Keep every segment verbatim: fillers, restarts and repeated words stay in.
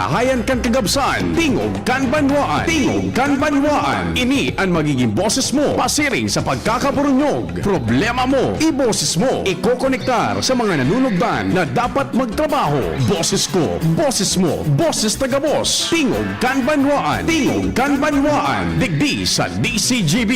Hayan kan kagabsan, tingog kan banwaan. Tingog kan banwaan. Ini an magiging boses mo pasiring sa pagkakaburunyog. Problema mo, iboses mo. Ikokonektar sa mga nanunugdan na dapat magtrabaho. Boses ko, boses mo, boses ta gabos. Tingog kan banwaan. Tingog kan banwaan. Digdi sa D C G B.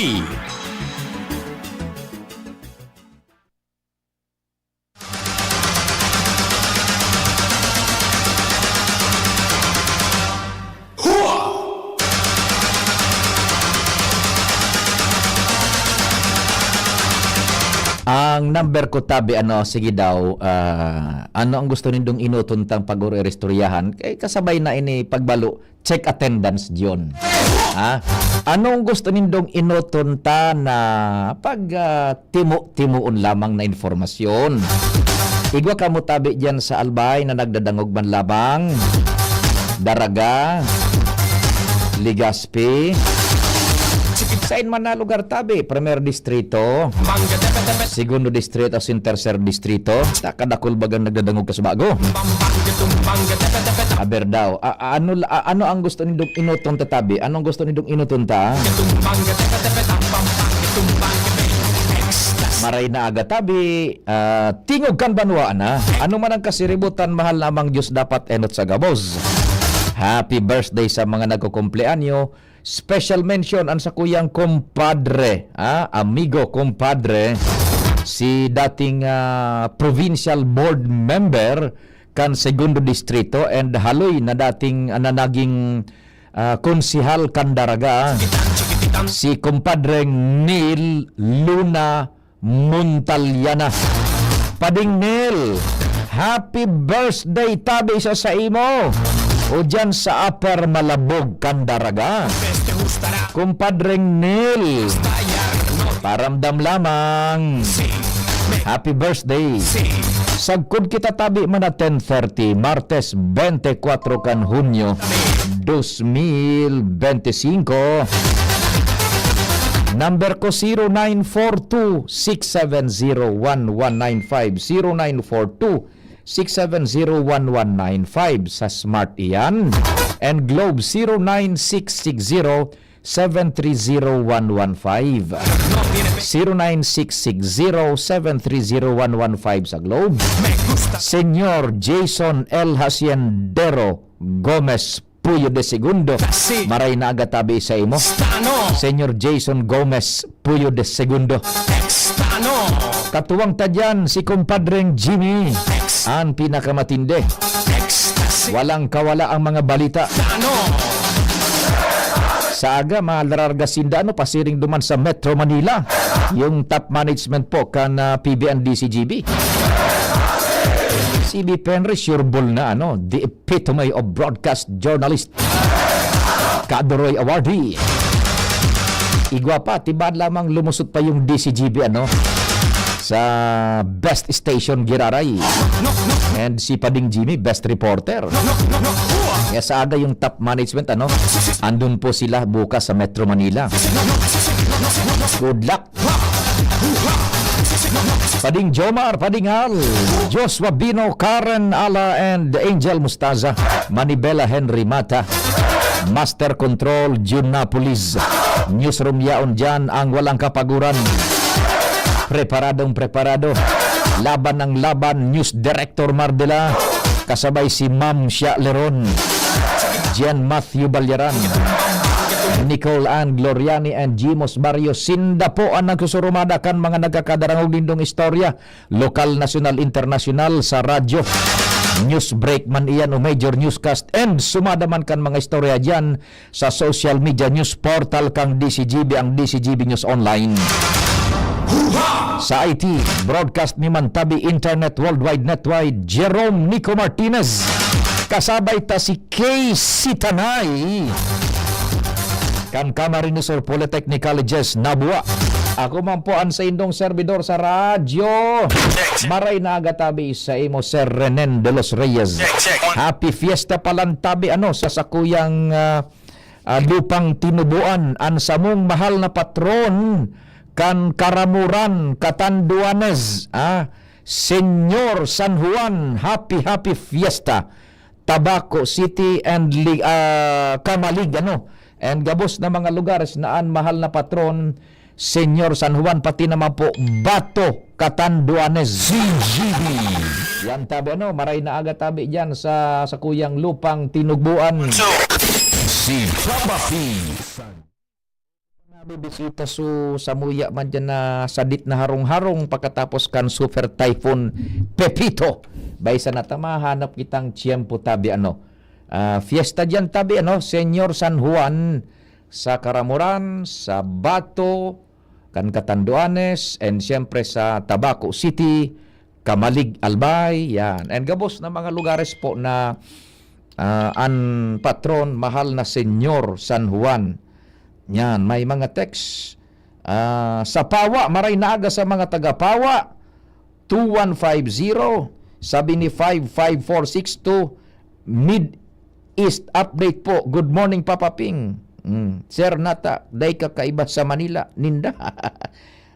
Ang number ko tabi, ano, sige daw, ah, ano ang gusto nindong enoton tang pag-oro-istoryahan? Eh, kasabay na ini pagbalo, check attendance diyon. Ha? Anong gusto nindong enoton ta na pag, ah, timo-timoon lamang na informasyon? Igwa kamo tabi diyan sa Albay na nagdadangog man lamang. Daraga, Legazpi. Sain man na lugar tabi, Primer Distrito, Segundo Distrito, asin Tercer Distrito. Ta kadakul bagang nagdadangog kas bago. Aber daw, a-, a-, ano la-, a-, ano ang gusto nindong enoton ta tabi? Anong gusto nindong enoton ta? Maray na aga tabi, ah, tingog kan banwaan, ha? Ano man ang kasiributan, mahal namang Diyos, dapat enot sa gabos. Happy birthday sa mga nagkukumpleanyo. Special mention an sakuyang kumpadre, ah, amigo, kumpadre, si dating, ah, provincial board member kan Segundo Distrito and haloy na dating, ah, na naging, ah, konsehal kan Daraga, si kumpadreng Neil Luna Montaliana. Pading Neil, happy birthday tabi sa saimo. O diyan sa Upper Malabog kan Daraga. Kumpadreng Neil, paramdam lamang. Happy birthday. Sagkod kita tabi man na ten thirty, Martes twenty-four kan Hunyo, dos mil bente singko. Number ko, zero nine four two, six seven zero, one one nine five, zero nine four two, six seven zero, one one nine five. Sa Smart iyan. And Globe, zero nine six six zero, seven three zero, one one five. Zero nine six six zero, seven three zero, one one five sa Globe. Senyor Jason L Haciendero Gomez Puyo de Segundo. Maray na aga tabi sa imo. Señor Jason Gomez Puyo de Segundo. Katuwang ta diyan si kumpadreng Jimmy. An pinakamatindi. Walang kawala ang mga balita. Sa aga, malararga sinda, ano, pasiring duman sa Metro Manila. Yung top management po kan, ah, P B N D C G B. C B Penry, sure ball na, ano, the epitome of broadcast journalist. Kaduroy Awardee. Igwa pa, tibaad lamang lumusot pa yung D C G B, ano, sa Best Station Giraray. And si Pading Jimmy, Best Reporter. Kaya sa aga yung top management, ano, andun po sila bukas sa Metro Manila. Good luck. Pading Jomar, Pading Al, Joshua Bino, Karen Ala, and Angel Mustaza, Manibela Henry Mata, Master Control, Jun Napolis, Newsroom yaon dyan, ang walang kapaguran. Preparadong preparado. Laban ng laban, News Director Mardela, kasabay si Ma'am Shia Leron, Jen Matthew Balyaran, Nicole Ann Gloriani and Jimos Barrios. Sinda po an nagsusurumada kan mga nagkakadarangog nindong istorya, lokal, nasyonal, internasyonal, sa radyo. News break man iyan o major newscast, and sumada man kan mga istorya diyan sa social media news portal kan D C G B, ang D C G B News Online. Sa I T, broadcast ni Mantabi Internet Worldwide Netwide, Jerome Nico Martinez. Kasabay ta si K C Tanay kan Camarines Sur Polytechnic Colleges, Nabua. Ako man po ang saindong servidor sa radyo. Maray na aga tabi sa imo, Sir Renen de los Reyes. Happy Fiesta palan tabi, ano, sa sakuyang, ah, ah, lupang tinubuan, an samong mahal na patron kan Karamuran, Catanduanes, ah, Señor San Juan, happy, happy fiesta. Tabaco City and Li-, ah, Camalig, ano. And gabos na mga lugares na an mahal na patron, Señor San Juan, pati naman po Bato, Catanduanes. C G B. Yan tabi, ano, maray na aga tabi dyan sa, sa kuyang lupang tinugbuan. Si Papa P. Nabibisita su samuya man dyan na sadit na harong-harong pakatapos kan Super Typhoon Pepito. Bay sana ta mahanap kitang tiyempo tabi, ano. Ah, fiesta dyan tabi, ano, Señor San Juan sa Caramoran, sa Bato, kan Catanduanes, and siyempre sa Tabaco City, Camalig, Albay, yan. And gabos na mga lugares po na, ah, an patron, mahal na Señor San Juan. Yan, may mga text. Ah, sa Pawa, maray na aga sa mga taga Pawa, two one five zero, sabi ni five five four six two, Mid East update po. Good morning, Papa Ping. Mm, Sir Nata, dai ka kaiba sa Manila, ninda.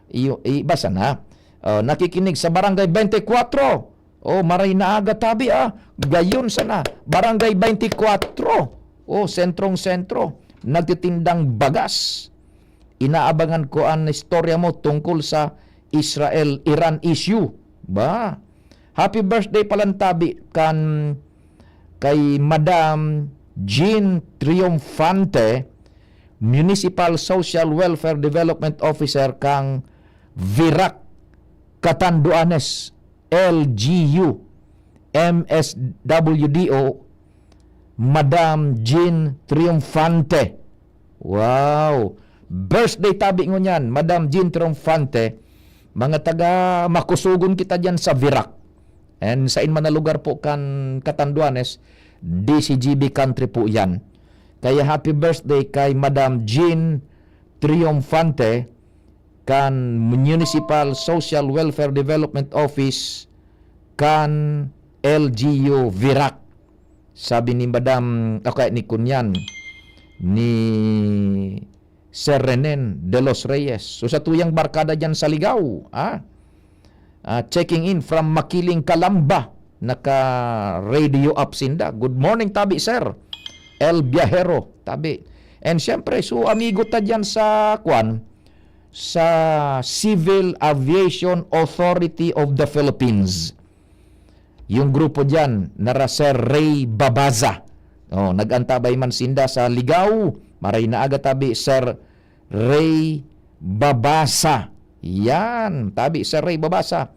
Iyo, iba sana. Oh, nakikinig sa Barangay twenty-four. Oh, maray na aga tabi, ah. Gayon sana. Barangay twenty-four. Oh, sentrong-sentro. Nagtitindang bagas. Inaabangan ko an istorya mo tungkol sa Israel-Iran issue. Ba? Happy birthday palan tabi kan kay Madam Jean Triomfante, Municipal Social Welfare Development Officer kan Virac, Catanduanes, L G U, M S W D O, Madam Jean Triomfante. Wow! Birthday tabi ngunyan, Madam Jean Triomfante. Mga taga Makusugon kita diyan sa Virac. And sa in man na lugar po kan Catanduanes, D C G B country po yan. Kaya happy birthday kay Madam Jean Triomfante kan Municipal Social Welfare Development Office kan L G U Virac. Sabi ni Madam, o kaya ni Kunyan, ni Sir Renen de los Reyes. So, sa tuyang barkada dyan sa Ligao, ah, ah, checking in from Makiling, Calamba, naka-radio up sinda. Good morning, tabi, sir. El Viajero, tabi. And siyempre, so, amigo ta dyan sa, kwan, sa Civil Aviation Authority of the Philippines. Yung grupo diyan, nara Sir Ray Babaza. Oh, nag-antabay man sinda sa Ligao. Maray na aga tabi, Sir Ray Babaza. Yan, tabi, Sir Ray Babaza.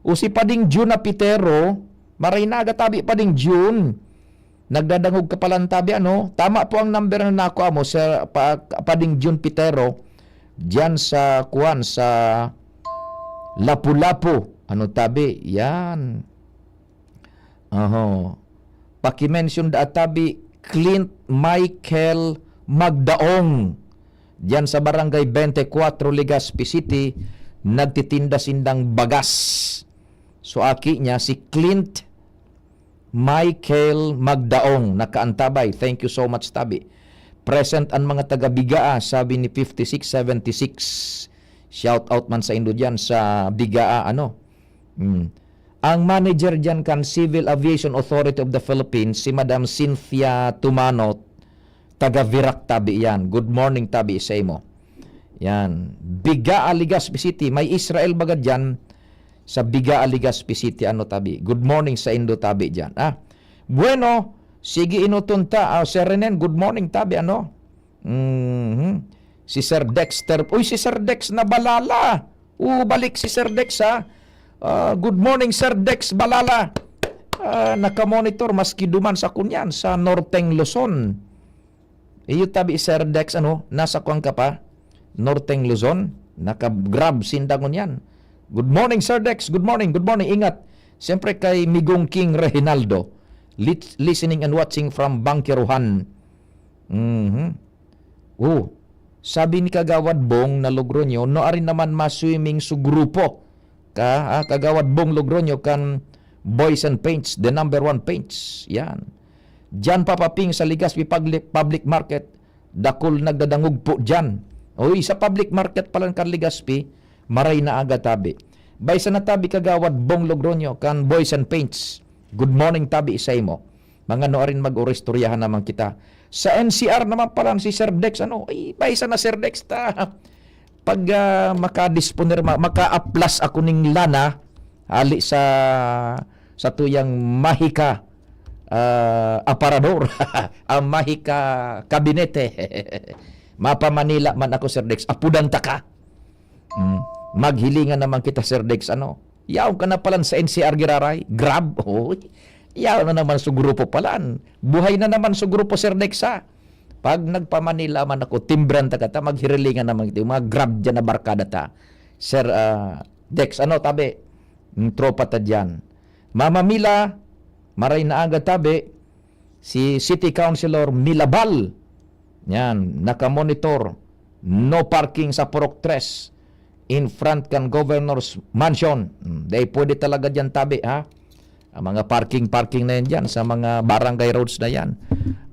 O si Pading Jun Napitero, maray na aga tabi, Pading Jun. Nagdadangog ka palan tabi, ano? Tama po ang number na nakuha mo, Sir Pa-, Pading Jun Pitero, diyan sa, kuwan, sa Lapu-Lapu. Ano tabi? Yan. Oho. Paki-mention da tabi, Clint Michael Magdaong. Diyan sa Barangay twenty-four, Legazpi City, nagtitinda sindang bagas. So, aki niya, si Clint Michael Magdaong, nakaantabay. Thank you so much, tabi. Present an mga taga Bigaa, sabi ni fifty-six seventy-six. Shout out man sa indo diyan sa Bigaa, ano. Mm. Ang manager diyan kan Civil Aviation Authority of the Philippines, si Madam Cynthia Tumanot, taga Virac tabi yan. Good morning tabi sa imo. Yan. Bigaa, Legazpi City. May Israel baga diyan sa Bigaa, Legazpi City, ano tabi. Good morning sa indo tabi diyan. Ah. Bueno, sige, inuton ta. Ah, Sir Renen, good morning tabi, ano? Mhm. Si Sir Dexter. Uy, si Sir Dex na balala. O, balik si Sir Dex, ha? Ah, good morning, Sir Dex Balala. Ah, nakamonitor maski duman sa kunyan, sa Norteng Luzon. Iyo tabi, Sir Dex, ano, nasa kwan ka pa? Norteng Luzon, naka-Grab sinda ngunyan. Good morning, Sir Dex. Good morning, good morning. Ingat. Siyempre kay Migong King Reginaldo. Lit-, listening and watching from Bangkiruhan. Mhm. Oh, sabi ni Kagawad Bong na Logroño, no, ari naman ma-swimming su grupo. Ka, ah, Kagawad Bong Logroño kan Boys and Paints, the number one paints. Yan. Diyan, Papa Ping, sa Legazpi Pagli-, Public Market, dakul nagdadangog po diyan. Uy, sa public market palan kan Legazpi, maray na aga tabi. Bay sa natabi, Kagawad Bong Logroño kan Boys and Paints. Good morning tabi sa imo. Mga nuarin mag-oristoryahan naman kita. Sa N C R naman pala si Sir Dex, ano, ay, paisa na Sir Dex ta. Pag, ah, makadisponer, ma-, makaaplas ako ning lana, hali sa, sa tuyang mahika, ah, aparador, ang mahika kabinete. Mapa-Manila man ako, Sir Dex, apudan ta ka. Mm. Maghilingan naman kita, Sir Dex, ano? Yaon ka na palan sa N C R giraray? Grab? Oy. Yaon na naman sa grupo palan. Buhay na naman sa grupo, Sir Dex, ha? Pag nagpa-Manila man ako, timbran ta ka ta, maghirilingan naman kita. Yung mga Grab dyan na barkada ta. Sir, ah, Dex, ano, tabi? Yung tropa ta dyan. Mama Mila, maray na aga, tabi. Si City Councilor Milabal, yan, nakamonitor, no parking sa Purok Tres, in front kan Governor's Mansion. Hmm, dai pwede talaga dyan tabi, ha? Ang mga parking-parking na yan dyan sa mga barangay roads na yan.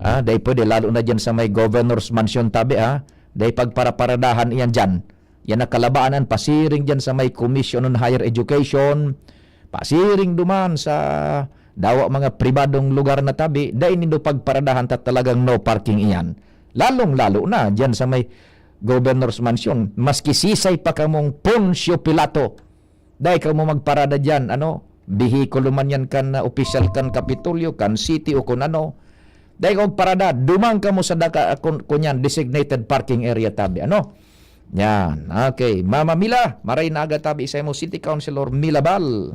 Ah, dai pwede, lalo na dyan sa may Governor's Mansion tabi, ha? Dai pagparaparadahan iyan dyan. Yan nakalabaanan pasiring dyan sa may Commission on Higher Education, pasiring duman sa dawa mga pribadong lugar na tabi, dai nindo pagparadahan ta talagang no parking iyan. Lalong-lalo na dyan sa may Governor's Mansion. Maski sisay pa kamong Poncio Pilato, dai kamo magparada dyan, ano, bihikulo man yan kan, ah, opisyal kan Kapitolyo, kan city o kun ano. Dai kamo magparada, duman kamo sa daka-, kun, kunyan, designated parking area tabi, ano? Yan. Okay. Mama Mila, maray na aga tabi sa imo, City Councilor Milabal.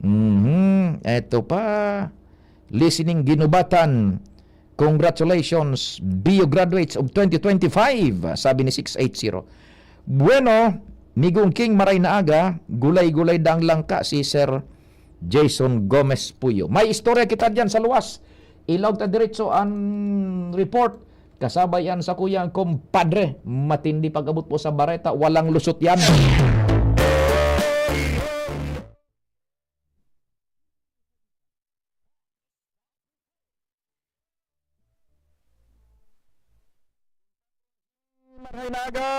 Mhm. Eto pa. Listening Ginubatan. Congratulations, B U graduates of twenty twenty-five, sabi ni six eight zero. Bueno, Migong King, maray na aga, gulay-gulay dang langka si Sir Jason Gomez Puyo. May istorya kita dyan sa luwas. Ilaog ta diretso an report. Kasabay yan sa kuyang kumpadre. Matindi pag-abot po sa bareta. Walang lusot yan. Marhay na aga!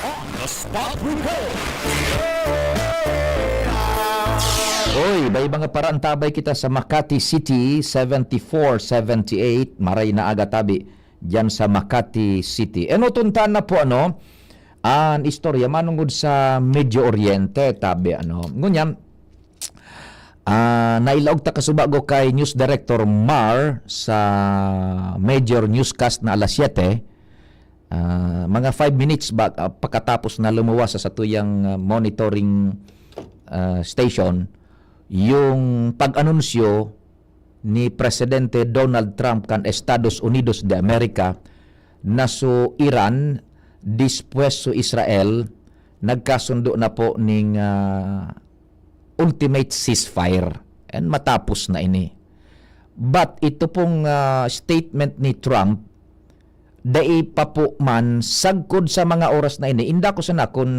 On the spot report. Uy, may mga paraantabay kita sa Makati City, seventy-four seventy-eight, maray na aga tabi, diyan sa Makati City. Eno, tuntaan na po, ano, an istorya manungod sa Medio Oriente, tabi, ano. Ngunyan, ah, nailaog ta kasubago kay News Director Mar sa major newscast na alas siyete. Ah, mga five minutes ba, ah, pakatapos na lumuwas sa satuyang, ah, monitoring, ah, station, yung pag-anunsyo ni Presidente Donald Trump kan Estados Unidos de America na so Iran, despues so Israel, nagkasundo na po ning, ah, ultimate ceasefire. And matapos na ini. But ito pong, ah, statement ni Trump, dai pa po man sagkod sa mga oras na ini. Inda ko sana kun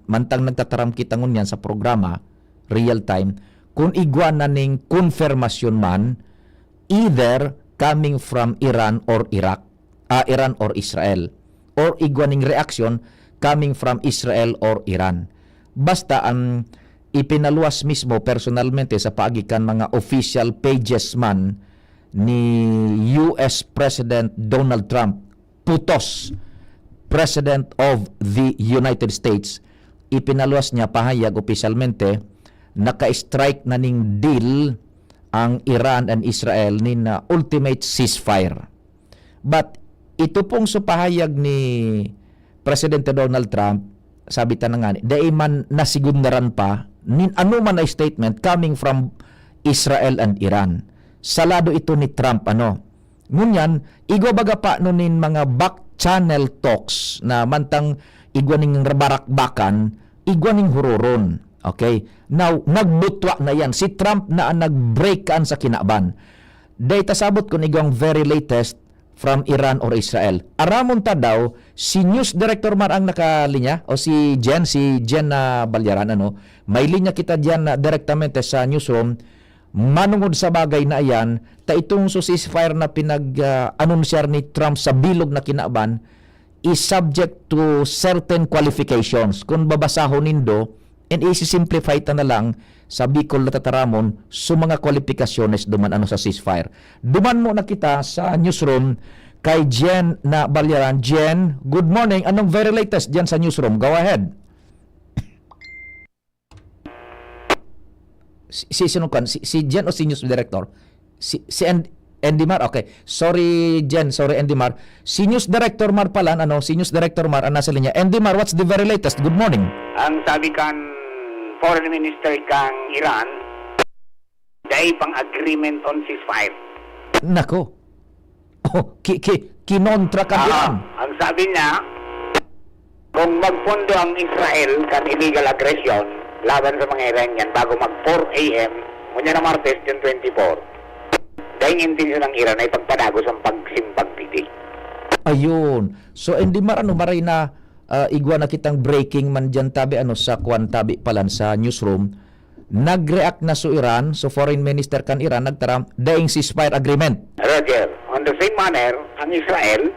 mantang nagtataram kita ngunyan sa programa, real time, kun igwa na ning konfirmasyon man, either coming from Iran or Iraq, ah, Iran or Israel, or igwa ning reaksyon coming from Israel or Iran. Basta ang ipinaluwas mismo personalmente sa paagi kan mga official pages man ni U S President Donald Trump, putos, President of the United States, ipinaluwas niya pahayag opisyalmente, naka-strike na ning deal ang Iran and Israel nin, ah, ultimate ceasefire. But ito pong so pahayag ni Presidente Donald Trump, sabi ta na nga, dai man nasigundaran pa nin anoman na statement coming from Israel and Iran. Sa lado ito ni Trump, ano. Ngunyan, igwa baga pa no nin mga back channel talks na mantang igwa ning barakbakan, igwa ning huroron. Okay? Now, nagbutwa na yan. Si Trump na ang nag-break kan sa kinaban. Dai ta sabot kun igwang very latest from Iran or Israel. Aramon ta daw, si News Director Mar ang nakalinya, o si Jen, si Jen na Balyaran, ano? May linya kita diyan na direktamente sa newsroom. Manungod sa bagay na iyan, ta itong so ceasefire na pinag, ah, anunsyar ni Trump sa bilog na kinaban is subject to certain qualifications. Kung babasahon nindo, and isi-simplify ta na lang, sa Bicol na tataramon, so mga kwalipikasyones duman ano sa ceasefire. Duman muna kita sa newsroom kay Jen na Balyaran. Jen, good morning. Anong very latest diyan sa newsroom? Go ahead. Si, si, sino kan? Si, si Jen o si News Director? Si, si And-, Andy Mar? Okay. Sorry, Jen. Sorry, Andy Mar. Si News Director Mar pala, ano, si News Director Mar ang nasa linya. Andy Mar, what's the very latest? Good morning. Ang sabi kan Foreign Minister kan Iran, dai pang agreement on ceasefire. Nako. Oh, ki-, ki-, kinontra ka Ah, diyan. Ang sabi niya, kung magpondo ang Israel kan illegal aggression laban sa mga Iranian bago mag four A M, ngunyan na Martes, June twenty-four, daing intensyon ng Iran ay pagpadagos ang pagsimbag piti. Ayun. So, hindi marano, maray na, ah, igwa na kitang breaking man dyan, tabi, ano, sa kwan, tabi palan sa newsroom. Nag-react na so Iran, so Foreign Minister kan Iran nagtaram, daing ceasefire agreement. Roger, on the same manner, ang Israel,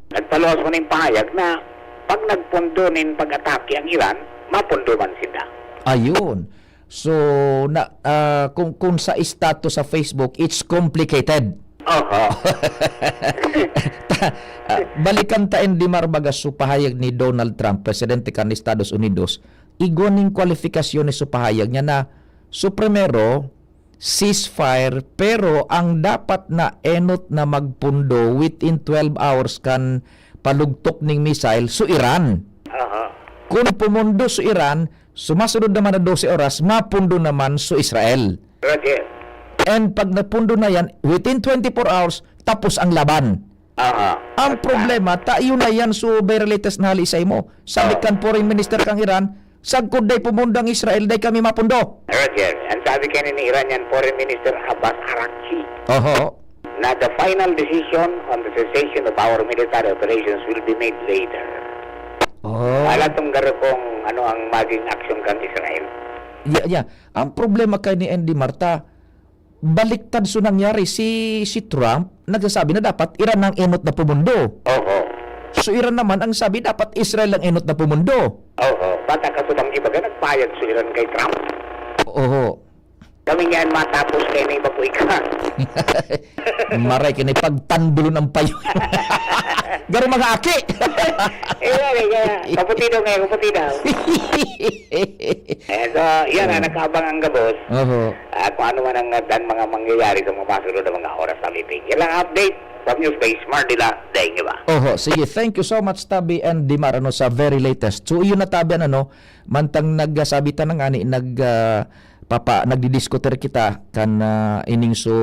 nagpaluwas mo ning pahayag na pag nagpondo nin pag-atake ang Iran, mapondo man sila. Ayun. So, na, ah, kung, kung sa status sa Facebook, it's complicated. Oho. Ta-, ah, balikan ta, Andy Mar, baga so pahayag ni Donald Trump, presidente kan Estados Unidos, igwa ning kwalifikasyon ni so pahayag niya na, so primero, ceasefire, pero ang dapat na enot na magpundo within twelve hours kan palugtok ning missile, so Iran. Aha. Kung pumundo so Iran, sumasunod naman na dose oras, mapundo naman so Israel. Roger. And pag napundo na yan, within twenty-four hours, tapos ang laban. Aha. Ang problema, ta, yun na yan, so very latest na hali sa imo. Sabi Oo. kan Foreign Minister kang Iran, sagkod day pumundo ang Israel, day kami mapundo. Roger, ang sabi kayo ni Iranian Foreign Minister Abbas Araghchi, Oho. na the final decision on the cessation of our military operations will be made later. Oh. Wala tong garo kung ano ang maging aksyon kan Israel. Yeah, yeah. Ang problema kay ni Andy Mar, ta, baliktad so nangyari. Si, si Trump nagsasabi na dapat Iran ang enot na pumundo. Oho. So Iran naman ang sabi dapat Israel ang enot na pumundo. Oho. Bata ka subang ibaga, nagbayad si Iran kay Trump. Oho. Kami niyan matapos kayo na iba po ika. Maray ka na ipagtandulon ang payo. Garo mga aki. Eh, wala, kaya, kapatid daw ngayon, kapatid daw. Eh, so, yan, ah, nakaabang ang gabos. Oho. Ah, kung ano man ang, ah, dan mga mangyayari sa mga masunod na mga oras na meeting. Yan lang update from News Base, Mardila, daing iba. Oho, sige. Thank you so much, Tabi and Dimar, ano, sa very latest. So, iyon na, Tabi, ano, no? Mantang nagsabi ta na nga ni, nag, ah, papa-, nagdidiskutir kita kan, ah, ining so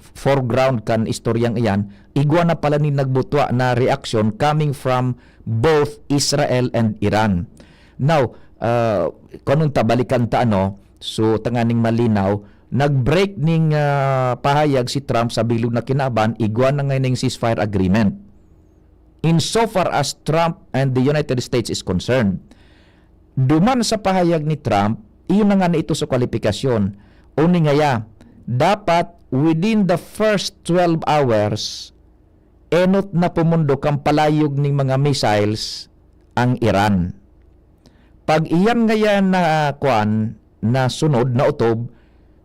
foreground kan istoryang iyan, igwa na pala ni nagbutwa na reaksyon coming from both Israel and Iran. Now, ah, kanun ta, balikan ta, ano, so tanganing malinaw, nag-break ning, ah, pahayag si Trump sa bilog na kinaban, igwa na ngayon ning ceasefire agreement. Insofar as Trump and the United States is concerned, duman sa pahayag ni Trump, iyon na nga na ito sa kwalipikasyon. Uni ngaya, dapat within the first twelve hours, enot na po mundo kan palayog ning mga missiles ang Iran. Pag iyan ngaya na, kwan, na sunod, na utob,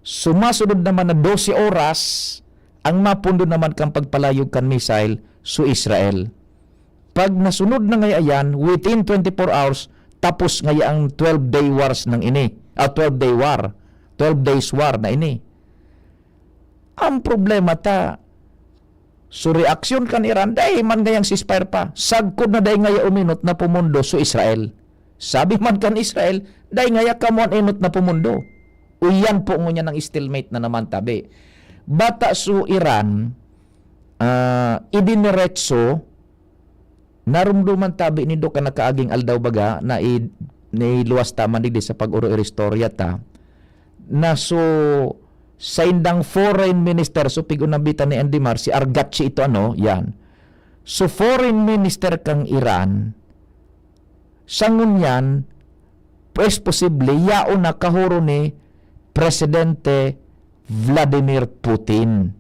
sumasunod naman na dose oras ang mapundo naman kan pagpalayog kan missile sa Israel. Pag nasunod na ngaya yan, within twenty-four hours, tapos ngaya ang twelve-day wars nang ini. Ah, twelve-day war. Twelve days war na ini. Ang problema ta, so reaksyon kan Iran, dai man ngayang ceasefire pa. Sagkod na dai ngaya uminot na pumundo so Israel. Sabi man kan Israel, dai ngaya kamo an enot na pumundo. Uyan po ngunyan ang stalemate na naman, Tabi. Bata so Iran, ah, idiniretso, narumduman, Tabi, nindo kan nakaaging aldaw baga na i-, niluwas ta man digdi sa pag-oro-iristorya ta, na so saindang foreign minister, so pig-unambitan ni Andy Mar, si Argachi ito, ano, yan. So foreign minister kang Iran, sa ngunyan, pues posible, yaon na kahuro ni Presidente Vladimir Putin.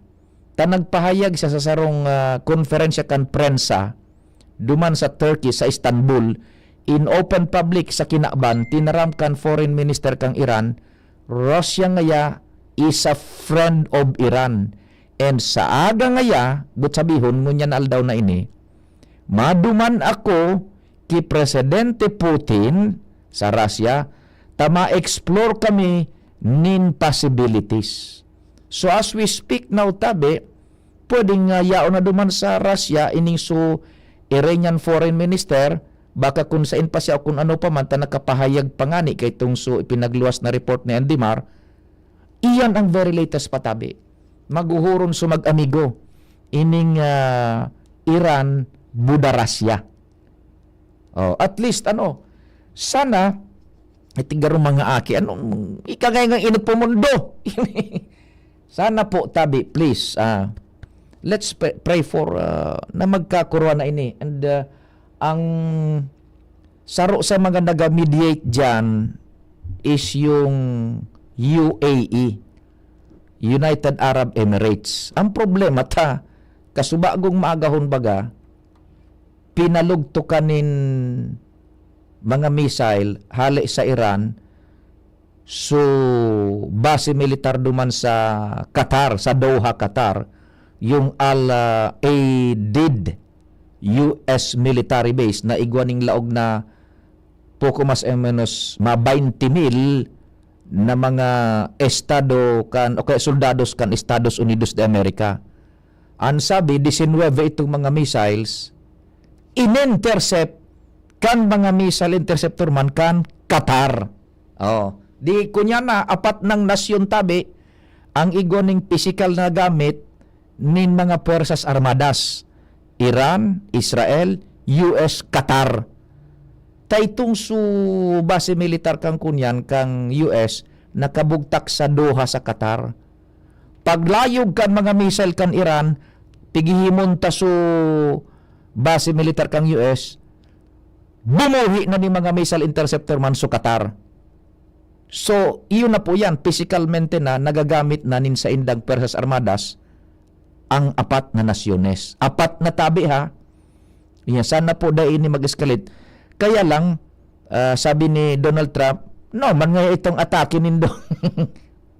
Ta nagpahayag siya sa sarong, ah, konferensya kan prensa duman sa Turkey, sa Istanbul, in open public sa kinaban, tinaram kan foreign minister kang Iran, Russia ngaya is a friend of Iran. And sa aga ngaya, but sabihon, ngunyan na aldaw na ini, maduman ako ki Presidente Putin sa Russia, ta ma-explore kami nin possibilities. So as we speak now, Tabi, pwedeng, ah, yaon na duman sa Russia ining so Iranian foreign minister, baka kun sain pa siya o kun ano pa man, ta nakapahayag pa ngani kay itong so ipinagluwas na report ni Andy Mar, iyan ang very latest pa, Tabi. Maghuhuron so mag-amigo ining, ah, Iran, Buda, Russia. Oh, at least, ano, sana, iti garo mga aki, ano, ikagay nga inot po mundo. Sana po, Tabi, please, ah, let's pray, pray for, ah, na magkakurwa na ini. And, ah, ang saro sa mga naga-mediate diyan is yung U A E, United Arab Emirates. Ang problema ta, kasubagong maagahon baga, pinalugtukan nin mga missile hale sa Iran, so base militar duman sa Qatar, sa Doha, Qatar, yung Al, ah, Aidid U S military base na igwa ning laog na poko mas o menos mga twenty mil na mga estado kan, o kaya soldados kan Estados Unidos de America. Ang sabi, disinwebe itong mga missiles, in-intercept kan mga missile interceptor man kan Qatar. Oh, di kunya na, apat nang nasyon, Tabi, ang igwa ning pisikal na gamit nin mga Puwersas Armadas, Iran, Israel, U S, Qatar. Ta itong su base militar kan kunyan kan U S nakabugtak sa Doha sa Qatar. Paglayog kan mga missile kan Iran, pigihimon ta su base militar kan U S, bumuhi na ni mga missile interceptor man su Qatar. So, iyon na po yan, pisikalmente na nagagamit na nin saindang Puwersas Armadas ang apat na nasyones. Apat na, Tabi, ha? Yan, sana po dai ini mag-escalate. Kaya lang, ah, sabi ni Donald Trump, "No, man nga itong atake nindo."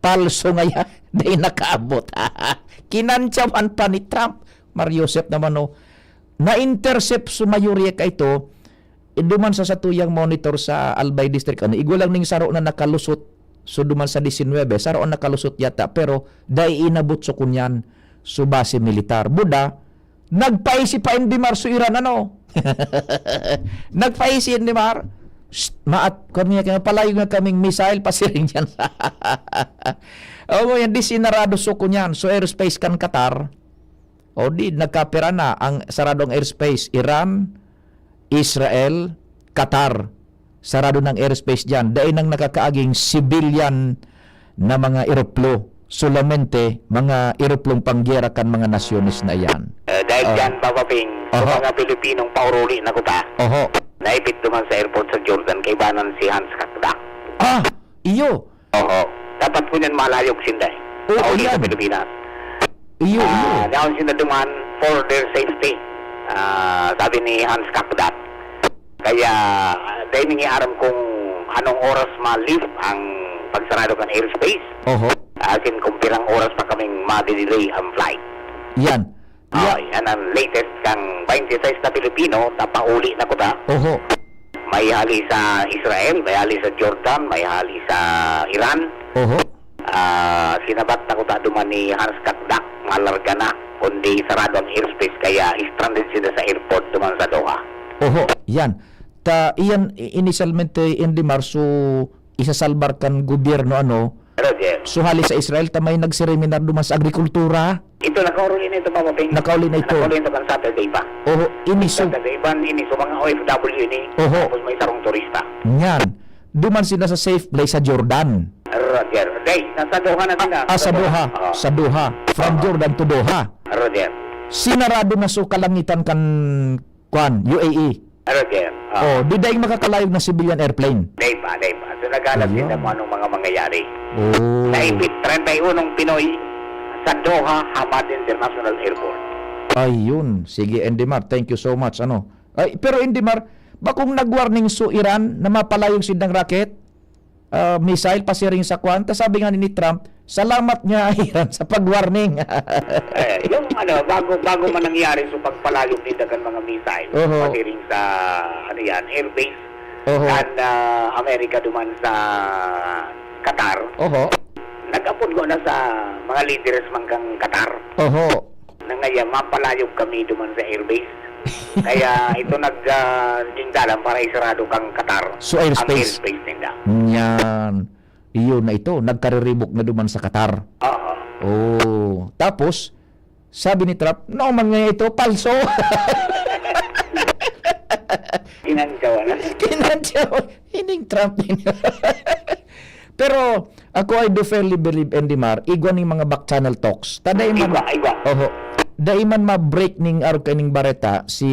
palso ngaya, dai nakaabot. Kinantyawan pa ni Trump. Mar Joseph naman, oh. Na-intercept sa mayoriya kaito, eh, duman sa satuyang monitor sa Albay District, ano, igwa lang ning saro na nakalusot. So, duman sa disinwebe, saro ang nakalusot yata, pero dai inabot sa kunyan, so base militar. Buda, nagpaisi pa Indimar so Iran, ano? Nagpaisi Indimar. Shh, maat, kami nga, palayo nga kaming missile, pasiring yan. O, yan, di sinarado so kunyan. So, airspace kan Qatar. O di, nagkapira na ang saradong airspace, Iran, Israel, Qatar. Sarado ng airspace diyan. Dai nang nakakaaging civilian na mga eroplo. Solamente mga eroplong panggera kan mga nasyones na iyan. Eh, dahil Ah. dyan, Papa Ping, sa Oho. mga Pilipinong pauruli na kuta, Oho. naipit duman sa airport sa Jordan, kaibanan si Hans Kakdak. Ah, iyo. Oho. Dapat ko niyan malayog sinda eh. Oo, Pauli sa yan. Pilipinas. Iyo, Ah, iyo. daon sinda duman for their safety. Ah, sabi ni Hans Kakdak. Kaya, ah, dahil nangyaaram kung anong oras ma-lift ang pagsarado kan airspace. Oho. As in, kung pirang oras pa kaming ma-delay ang flight. Yan. Ah, Ya- yan ang latest kang twenty-six na Pilipino, napauli na kuta. Oho. May hali sa Israel, may hali sa Jordan, may hali sa Iran. Oho. Ah, sinabat na kuta duman ni Hans Kakdak, malarga na, kundi sarado ang airspace, kaya stranded sila sa airport duman sa Doha. Oho, yan. Ta, iyan, i-, inisyalmente, Indimar, so, isasalbar kan gobyerno, ano? Roger. So, hali sa Israel, ta may nagseminar duman sa agrikultura. Ito, nakauli na ito, Papa Ping. Nakauli na ito. Nakauli ito kan Saturday pa. Oho, ini so Saturday, iban ini, so mga O F W ini. Oho. Tapos may sarong turista. Yan. Duman sila sa safe place sa Jordan. Roger. Day, nasa Doha na sila. Ah, sa Doha. Oo. Sa Doha. From Oo. Jordan to Doha. Roger. Sinarado na so kalangitan kan, kwan, U A E. Roger. Oo. Oh, di daing makakalayog na civilian airplane. Day pa, day pa. So, naghalat Ayun. sila kung anong mga mangyayari. Oh. Naipit, treinta y unong Pinoy sa Doha Hamad International Airport. Ayun. Sige, Endimar. Thank you so much. Ano? Ay, pero Endimar, bakong nag-warning so Iran na mapalayog sindang rocket, ah, missile, pasiring sa kwan? Ta sabi nga ni Trump, "Salamat nga, Iran, sa pag-warning." Eh, yung ano, bago, bago man nangyari so pagpalayog ninda kan mga missile, Oho. pasiring sa, ano yan, airbase Oho. kan, ah, Amerika duman sa Qatar, Oho. nag-apod ko na sa mga leaders man kang Qatar. Oho. Na ngayon, mapalayog kami duman sa airbase. Kaya ito nag, ah, naging dalan para isarado kang Qatar So, ang airspace. airspace ninda. Yan. Iyon na ito. Nagkariribok na duman sa Qatar. Oo. Oh. Tapos, sabi ni Trump, "No man nga ito, palso." Kinantyawan na. Kinantyawan. Ining Trump ini. Pero ako, I do fairly believe, Endimar, igwa ning mga back channel talks. Ta dai man, Igwa, igwa. Oho. Dai man ma-break ning arog kaining bareta si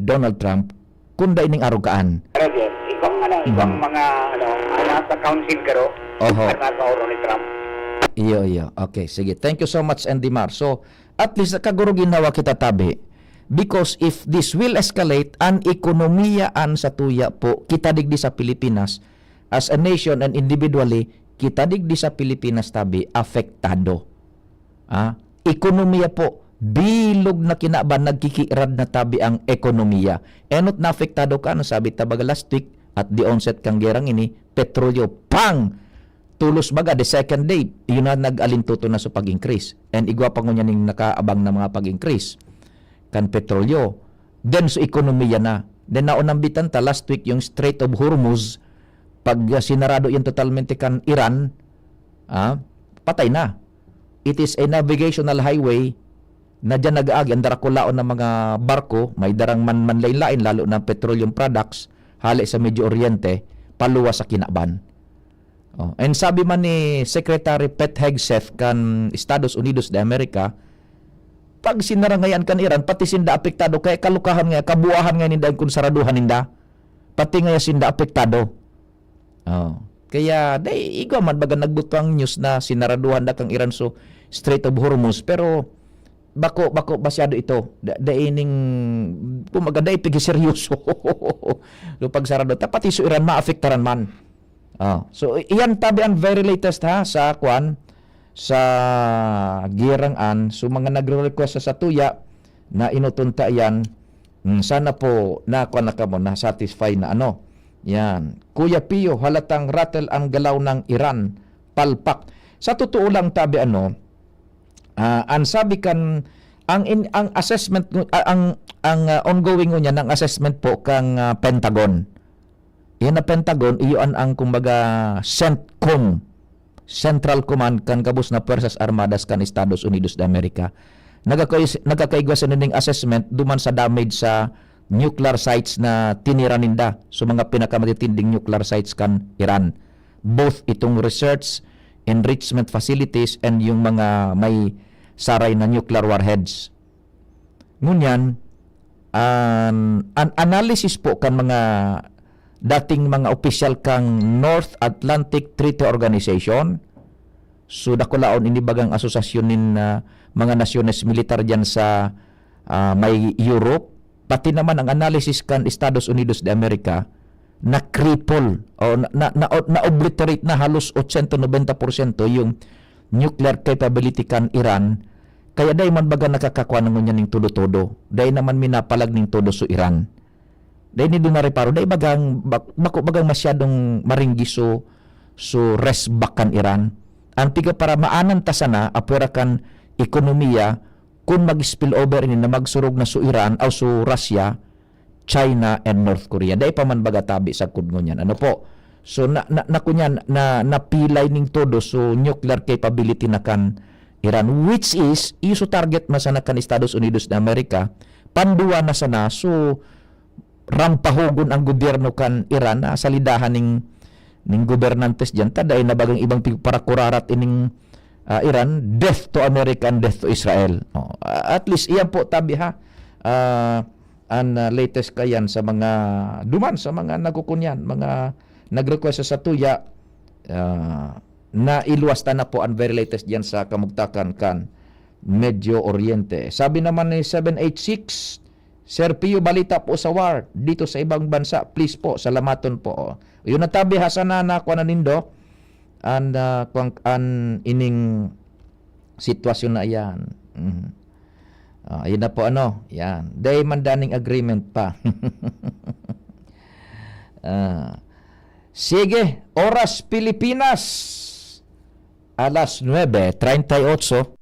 Donald Trump, kun dai ning arogaan. Pero, sir, ibang, ano, ibang Mm. mga, ano, ang nasa council garo, Oho. ang nasa oro ni Trump. Iyo, iyo. Okay, sige. Thank you so much, Endimar. So, at least, kaguro ginhawa kita tabi. Because if this will escalate, an ekonomiya an satuya po, kita digdi sa Pilipinas, as a nation and individually, kita digdi sa Pilipinas tabi, apektado. Ah, ekonomiya po, bilog na kinaban, nagkikirad na tabi ang ekonomiya. Enot naapektado kan, sabi ta baga last week, at the onset kan gerang ini, petrolyo, pang! Tulos baga, the second day, yun na nag-alintuto na sa pag-increase. And igwa pa ngunyan ning nakaabang na mga pag-increase kan petrolyo. Then, sa ekonomiya na. Then, naunambitan ta last week yung Strait of Hormuz, pag, ah, sinarado yan totalmente kan Iran, ah, patay na. It is a navigational highway na diyan nag-aagi ang darakulaon ng mga barko, may darang man, manlain-lain, lalo na petroleum products, hali sa Medio Oriente, paluwas sa kinaban. Oh, and sabi man ni Secretary Pete Hegseth kan Estados Unidos de America, pag sinarangayan kan Iran, pati sinda apektado, kaya kalukahan nga, kabuahan nga ninda kun saraduhan ninda, pati nga sinda apektado. Oh. Kaya, dai, igwa man, baga nagbutang news na sinaraduhan na kang Iran so Strait of Hormuz, pero bako, bako masyado ito. Da, dai ning, kumbaga, dai pigiseryoso. So, pagsarado, ta pati so Iran, maapektaran man. Oh, so, i-, iyan tabi ang very latest, ha, sa kwan, sa girang an. So, mga nagre-request sa satuya na inuton ta iyan, mm, sana po na kwan na kamo, na-satisfy na ano. Yan. Kuya Pio, halatang rattle ang galaw ng Iran. Palpak. Sa totoo lang, tabi ano, ah, ang sabi kan, ang in-, ang assessment ngu-, ah, ang, ang, ah, ongoing ngunyan, ang assessment po kang, ah, Pentagon. Iyan na Pentagon, iyo an, ang kumbaga, CENTCOM, Central Command kan gabos na Puwersas Armadas kan Estados Unidos de America. Nagakais-, nagakaigwa sa nining assessment duman sa damage sa nuclear sites na tinira ninda, sa mga pinakamatitinding nuclear sites kan Iran. Both itong research, enrichment facilities, and yung mga may saray na nuclear warheads. Ngunyan, an, an analysis po kan mga dating mga opisyal kan North Atlantic Treaty Organization, so dakulaon ini bagang asosasyon nin, ah, mga nasyones militar diyan sa, ah, may Europe, pati naman ang analysis kan Estados Unidos de America, na-cripple o na, na, na, na-obliterate na halos ochenta nobenta porsyento yung nuclear capability kan Iran. Kaya dai man baga nakakakwa na ngunyan ning todo-todo. Dai naman minapalag ning todo so Iran. Dai nindo nareparo, dai bagang, bak-, bako bagang masyadong maringgi so, so resback kan Iran. Ang piga para maanan ta sana, apwera kan ekonomiya, kun mag-spill over ini na magsurog na so Iran o so Russia, China and North Korea. Dai pa man baga tabi sagkod ngunyan. Ano po? So, na, na, na kunyan, na, napilay ning todo so nuclear capability na kan Iran, which is, iyo so target man sana kan Estados Unidos de America, panduwa na sana, so, rampahogon ang gobyerno kan Iran na salidahan ning, ning gobernantes diyan. Ta dai na bagang ibang pigparakurarat ining, ah, Iran, death to America and death to Israel. Oh, ah, at least, iyan po, tabi ha, ah, an, ah, latest kayan sa mga duman, sa mga nagkukunyan, mga nag-request sa satuya, ah, nailuwas ta na po ang very latest diyan sa kamugtakan kan Medio Oriente. Sabi naman ni seven eight six, "Sir Pio, balita po sa war dito sa ibang bansa, please po, salamaton po." Yun na tabi ha, sana na kuha na nindo an, ah, kuwang, an ining sitwasyon na iyan. Mhm. Ah, ayun na po, ano, yan. Dai man daning agreement pa. Ah. Sige, oras Pilipinas, alas nuebe treinta y ocho.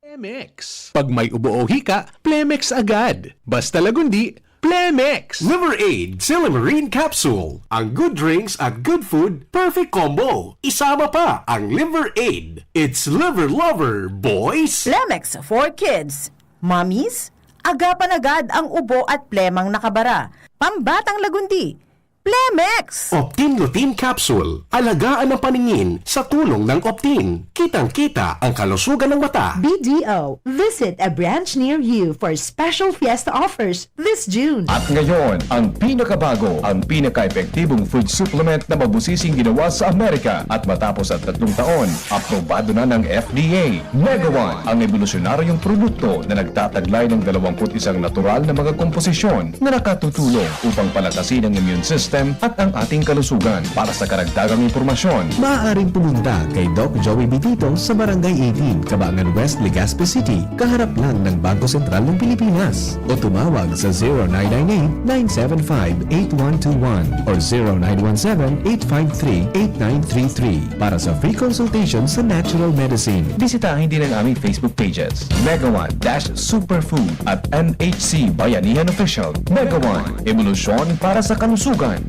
Plemex. Pag may ubo o hika, Plemex agad. Basta Lagundi, Plemex! Liver Aid Silymarin Capsule. Ang good drinks at good food, perfect combo. Isama pa ang Liver Aid. It's Liver Lover, boys! Plemex for kids, mommies, agapan agad ang ubo at plemang nakabara. Pambatang Lagundi, Plemex! Optin Lutein Capsule. Alagaan ang paningin sa tulong ng Optin. Kitang-kita ang kalusugan ng mata. B D O, visit a branch near you for special fiesta offers this June. At ngayon, ang pinakabago, ang pinaka-epektibong food supplement na mabusising ginawa sa Amerika at matapos ang tatlong taon, aprobado na ng F D A. Mega One, ang ebolusyonaryong produkto na nagtataglay ng dalawampu't isang natural na mga komposisyon na nakatutulong upang palakasin ang immune system at ang ating kalusugan. Para sa karagdagang impormasyon, maaaring pumunta kay Doc Joey Bitito sa Barangay eighteen, Cabangan West, Legazpi City, kaharap lang ng Bangko Sentral ng Pilipinas. O tumawag sa zero nine nine eight, nine seven five, eight one two one or zero nine one seven, eight five three, eight nine three three para sa free consultation sa natural medicine. Bisitahin din ang aming Facebook pages, Mega One dash Superfood at N H C Bayanihan Official. Mega One, ebolusyon para sa kalusugan.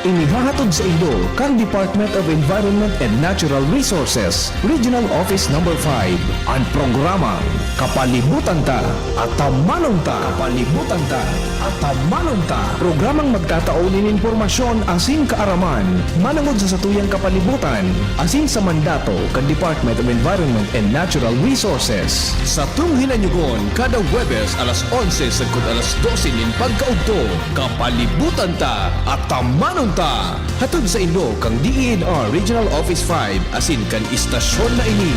Inihahatod sa inyo kan Department of Environment and Natural Resources, Regional Office Number five, an programang Kapalibutan Ta, Atamanon Ta. Kapalibutan Ta, Atamanon Ta. Programang magtatao nin impormasyon asin kaaraman manongod sa satuyang kapalibutan asin sa mandato kan Department of Environment and Natural Resources. Satong hinanyugon kada Huwebes alas onse sagkod alas dose nin pagkaudto. Kapalibutan Ta, Atamanon Ta. Hatod sa inyo kan D E N R Regional Office five asin kan istasyon na ini.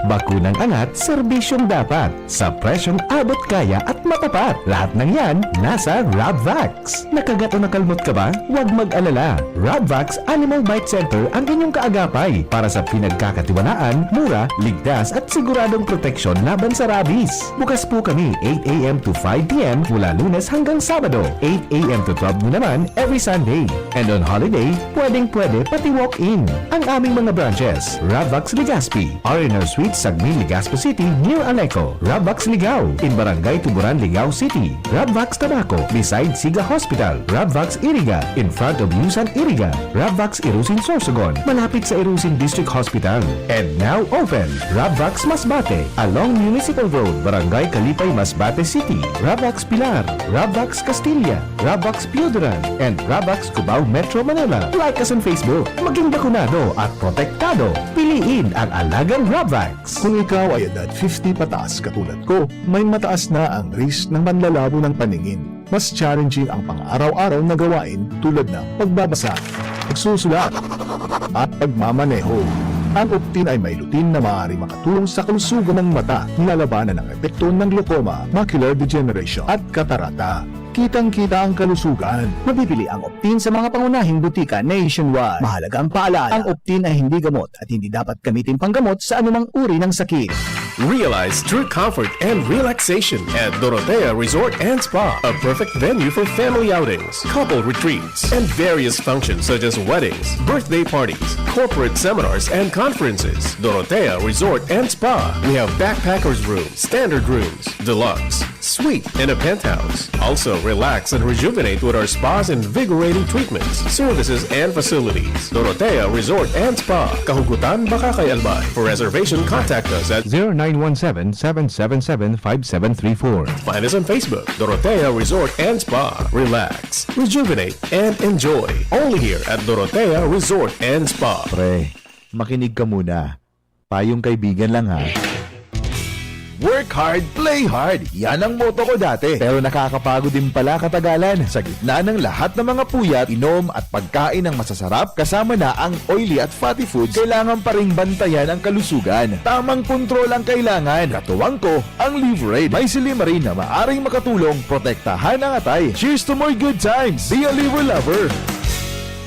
Bakunang angat, serbisyong dapat, sa presyong abot kaya at matapat. Lahat ng yan, nasa Rabvax. Nakagat o nakalmot ka ba? Huwag mag-alala. Rabvax Animal Bite Center ang inyong kaagapay para sa pinagkakatiwalaan, mura, ligtas at siguradong proteksyon laban sa rabies. Bukas po kami eight a m to five p m mula Lunes hanggang Sabado, eight a m to twelve noon naman every Sunday. And on holiday, pwedeng-pwede pati walk-in. Ang aming mga branches, Rabvax Legazpi, R and R Suite, Sagmin, Legazpi City, near Aleco. Rabvax Ligao, in Barangay Tuburan, Ligao City. Rabvax Tabaco, beside Siga Hospital. Rabvax Iriga, in front of Yusan Iriga. Rabvax Irusin Sorsogon, malapit sa Irusin District Hospital. And now open, Rabvax Masbate, along Municipal Road, Barangay Kalipay, Masbate City. Rabvax Pilar, Rabvax Castilla, Rabvax Pioduran, and Rabvax Cubao, Metro Manila. Like us on Facebook. Maging bakunado at protektado. Piliin ang alagang Rabvax. Kung ikaw ay edad fifty pataas katulad ko, may mataas na ang risk ng manlalabo ng paningin. Mas challenging ang pang-araw-araw na gawain tulad ng pagbabasa, pagsusulat, at pagmamaneho. Ang Optin ay may lutein na maaaring makatulong sa kalusugan ng mata, nilalabanan ang epekto ng glaucoma, macular degeneration, at katarata. Kitang-kita ang kalusugan. Mabibili ang Optin sa mga pangunahing butika nationwide. Mahalagang paalala, ang Optin ay hindi gamot at hindi dapat gamitin panggamot sa anumang uri ng sakit. Realize true comfort and relaxation at Dorotea Resort and Spa, a perfect venue for family outings, couple retreats, and various functions such as weddings, birthday parties, corporate seminars, and conferences. Dorotea Resort and Spa. We have backpackers room, standard rooms, deluxe, suite, and a penthouse. Also, relax and rejuvenate with our spa's invigorating treatments, services, and facilities. Dorotea Resort and Spa, Kahugutan, Bacacay, Albay. For reservation, contact us at zero nine one seven, seven seven seven, five seven three four. Find us on Facebook, Dorotea Resort and Spa. Relax, rejuvenate, and enjoy. Only here at Dorotea Resort and Spa. Pre, makinig ka muna. Payong kaibigan lang, ha. Work hard, play hard. Yan ang motto ko dati. Pero nakakapagod din pala katagalan. Sa gitna ng lahat ng mga puyat, inom at pagkain ng masasarap, kasama na ang oily at fatty foods, kailangan pa ring bantayan ang kalusugan. Tamang kontrol ang kailangan. Katuwang ko, ang Livraid. May silymarin na maaring makatulong protektahan ang atay. Cheers to more good times! Be a Liver Lover!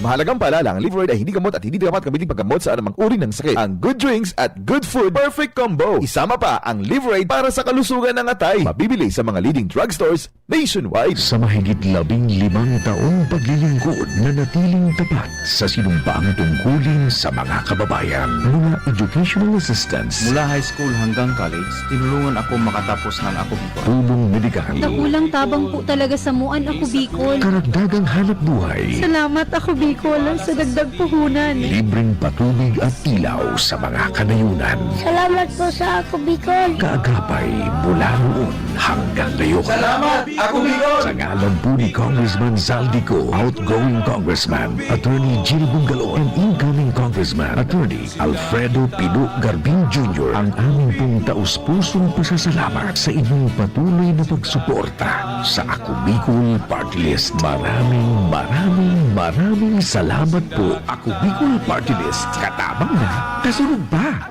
Mahalagang paalala, ang Livraid ay hindi gamot at hindi dapat gamitin paggamot sa anumang uri ng sakit. Ang good drinks at good food, perfect combo. Isama pa ang Livraid para sa kalusugan ng atay. Mabibili sa mga leading drugstores nationwide. Sa mahigit labing limang taong paglilingkod, nanatiling tapat sa sinumpaang tungkulin sa mga kababayan. Mula educational assistance, mula high school hanggang college, tinulungan ako makatapos ng Ako Bicol. Tulong medikal, dakulang tabang po talaga sa muan Ako Bicol. Karagdagang hanap buhay. Salamat Ako Bicol sa dagdag puhunan. Libreng patubig at ilaw sa mga kanayunan. Salamat po sa Ako Bicol. Kaagapay mula noon hanggang ngayon. Salamat, Ako Bicol! Sa ngalan po ni Congressman Zaldy Co, outgoing Congressman Attorney Jill Bungalon, and incoming Congressman Attorney Alfredo Pino Garbin Junior, ang aming pong taus-pusong pasasalamat sa inyong patuloy na pagsuporta sa Ako Bicol Party List. Maraming, maraming, maraming salamat po. Ako Bicol Party List, katabang na, kasunod pa.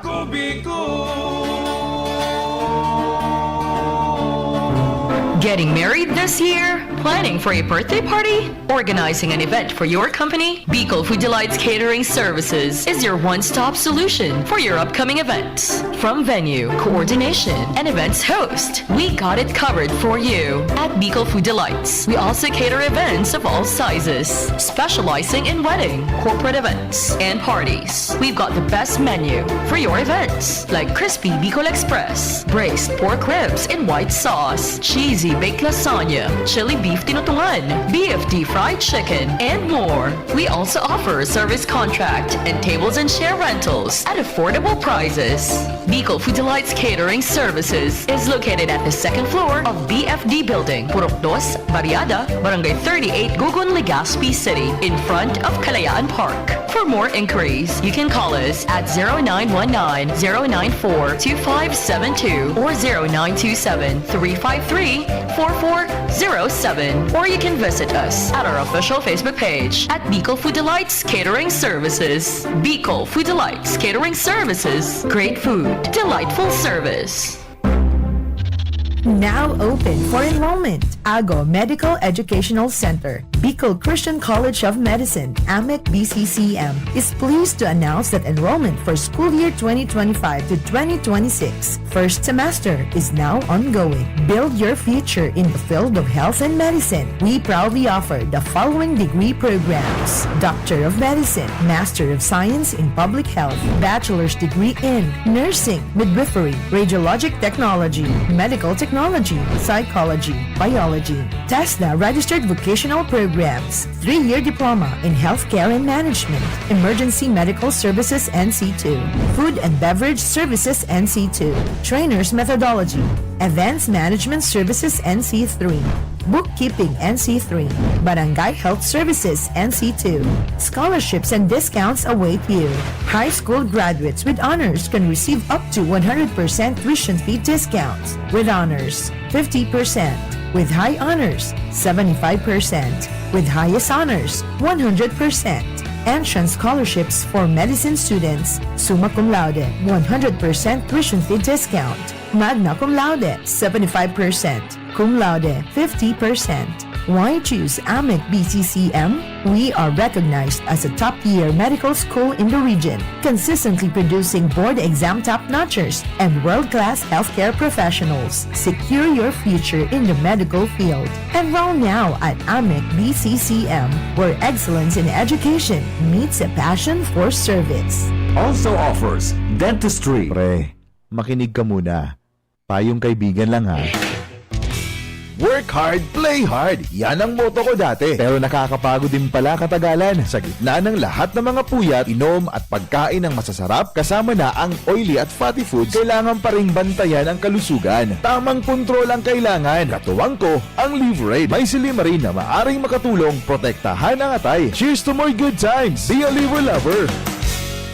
Getting married this year? Planning for a birthday party? Organizing an event for your company? Bicol Food Delights Catering Services is your one-stop solution for your upcoming events. From venue, coordination, and events host, we got it covered for you. At Bicol Food Delights, we also cater events of all sizes, specializing in wedding, corporate events, and parties. We've got the best menu for your events, like crispy Bicol Express, braised pork ribs in white sauce, cheesy baked lasagna, chili beef tinutungan, B F D fried chicken, and more. We also offer service contract and tables and chair rentals at affordable prices. Bicol Food Delights Catering Services is located at the second floor of B F D Building, Purok Dos, Barriada, Barangay thirty-eight, Gugun, Legazpi City, in front of Kalayaan Park. For more inquiries, you can call us at zero nine one nine, zero nine four, two five seven two or zero nine two seven, three five three, four four zero seven. Or you can visit us at our official Facebook page at Bicol Food Delights Catering Services. Bicol Food Delights Catering Services. Great food, delightful service. Now open for enrollment. Ago Medical Educational Center, Bicol Christian College of Medicine, AMEC B C C M, is pleased to announce that enrollment for school year twenty twenty-five to twenty twenty-six first semester is now ongoing. Build your future in the field of health and medicine. We proudly offer the following degree programs: Doctor of Medicine, Master of Science in Public Health, Bachelor's degree in Nursing, Midwifery, Radiologic Technology, Medical Technology, Psychology, Biology, TESDA registered vocational programs, three-year diploma in healthcare and management, emergency medical services N C two, food and beverage services N C two, trainers methodology, events management services N C three, bookkeeping N C three, barangay health services N C two. Scholarships and discounts await you. High school graduates with honors can receive up to one hundred percent tuition fee discounts with honors, fifty percent, with high honors, seventy-five percent, with highest honors, one hundred percent. Entrance scholarships for medicine students, summa cum laude, one hundred percent tuition fee discount, magna cum laude, seventy-five percent, cum laude, fifty percent. Why choose AMEC B C C M? We are recognized as a top-tier medical school in the region, consistently producing board exam top-notchers and world-class healthcare professionals. Secure your future in the medical field. Enroll now at AMEC B C C M, where excellence in education meets a passion for service. Also offers dentistry. Pre, makinig ka muna. Payong kaibigan lang, ha. Work hard, play hard. Yan ang motto ko dati. Pero nakakapagod din pala katagalan. Sa gitna ng lahat ng mga puyat, inom at pagkain ng masasarap, kasama na ang oily at fatty foods, kailangan pa ring bantayan ang kalusugan. Tamang kontrol ang kailangan. Katuwang ko, ang Liverade. May silymarin na maaring makatulong protektahan ang atay. Cheers to more good times! Be a Liver Lover!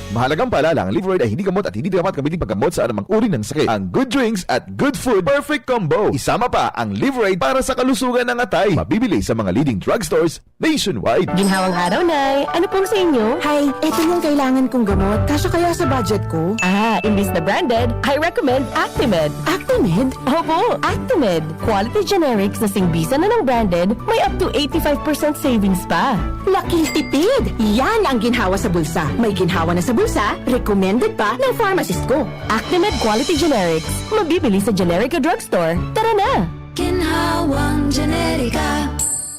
Mahalagang paalala, ang Liverade ay hindi gamot at hindi dapat gamitin paggamot sa anumang uri ng sakit. Ang good drinks at good food, perfect combo. Isama pa ang Liverade para sa kalusugan ng atay. Mabibili sa mga leading drugstores nationwide. Ginhawang araw, Nay. Ano pong sa inyo? Hay, eto yung kailangan kong gamot. Kasya kaya sa budget ko? Ah, imbis na branded, I recommend Actimed. Actimed? Opo, Actimed. Quality generics na singbisan na ng branded, may up to eighty-five percent savings pa. Laking tipid! Yan ang ginhawa sa bulsa. May ginhawa na sa bulsa, recommended pa ng pharmacist ko. Actimed Quality Generics. Mabibili sa Generica Drugstore. Tara na! Ginhawang Generica.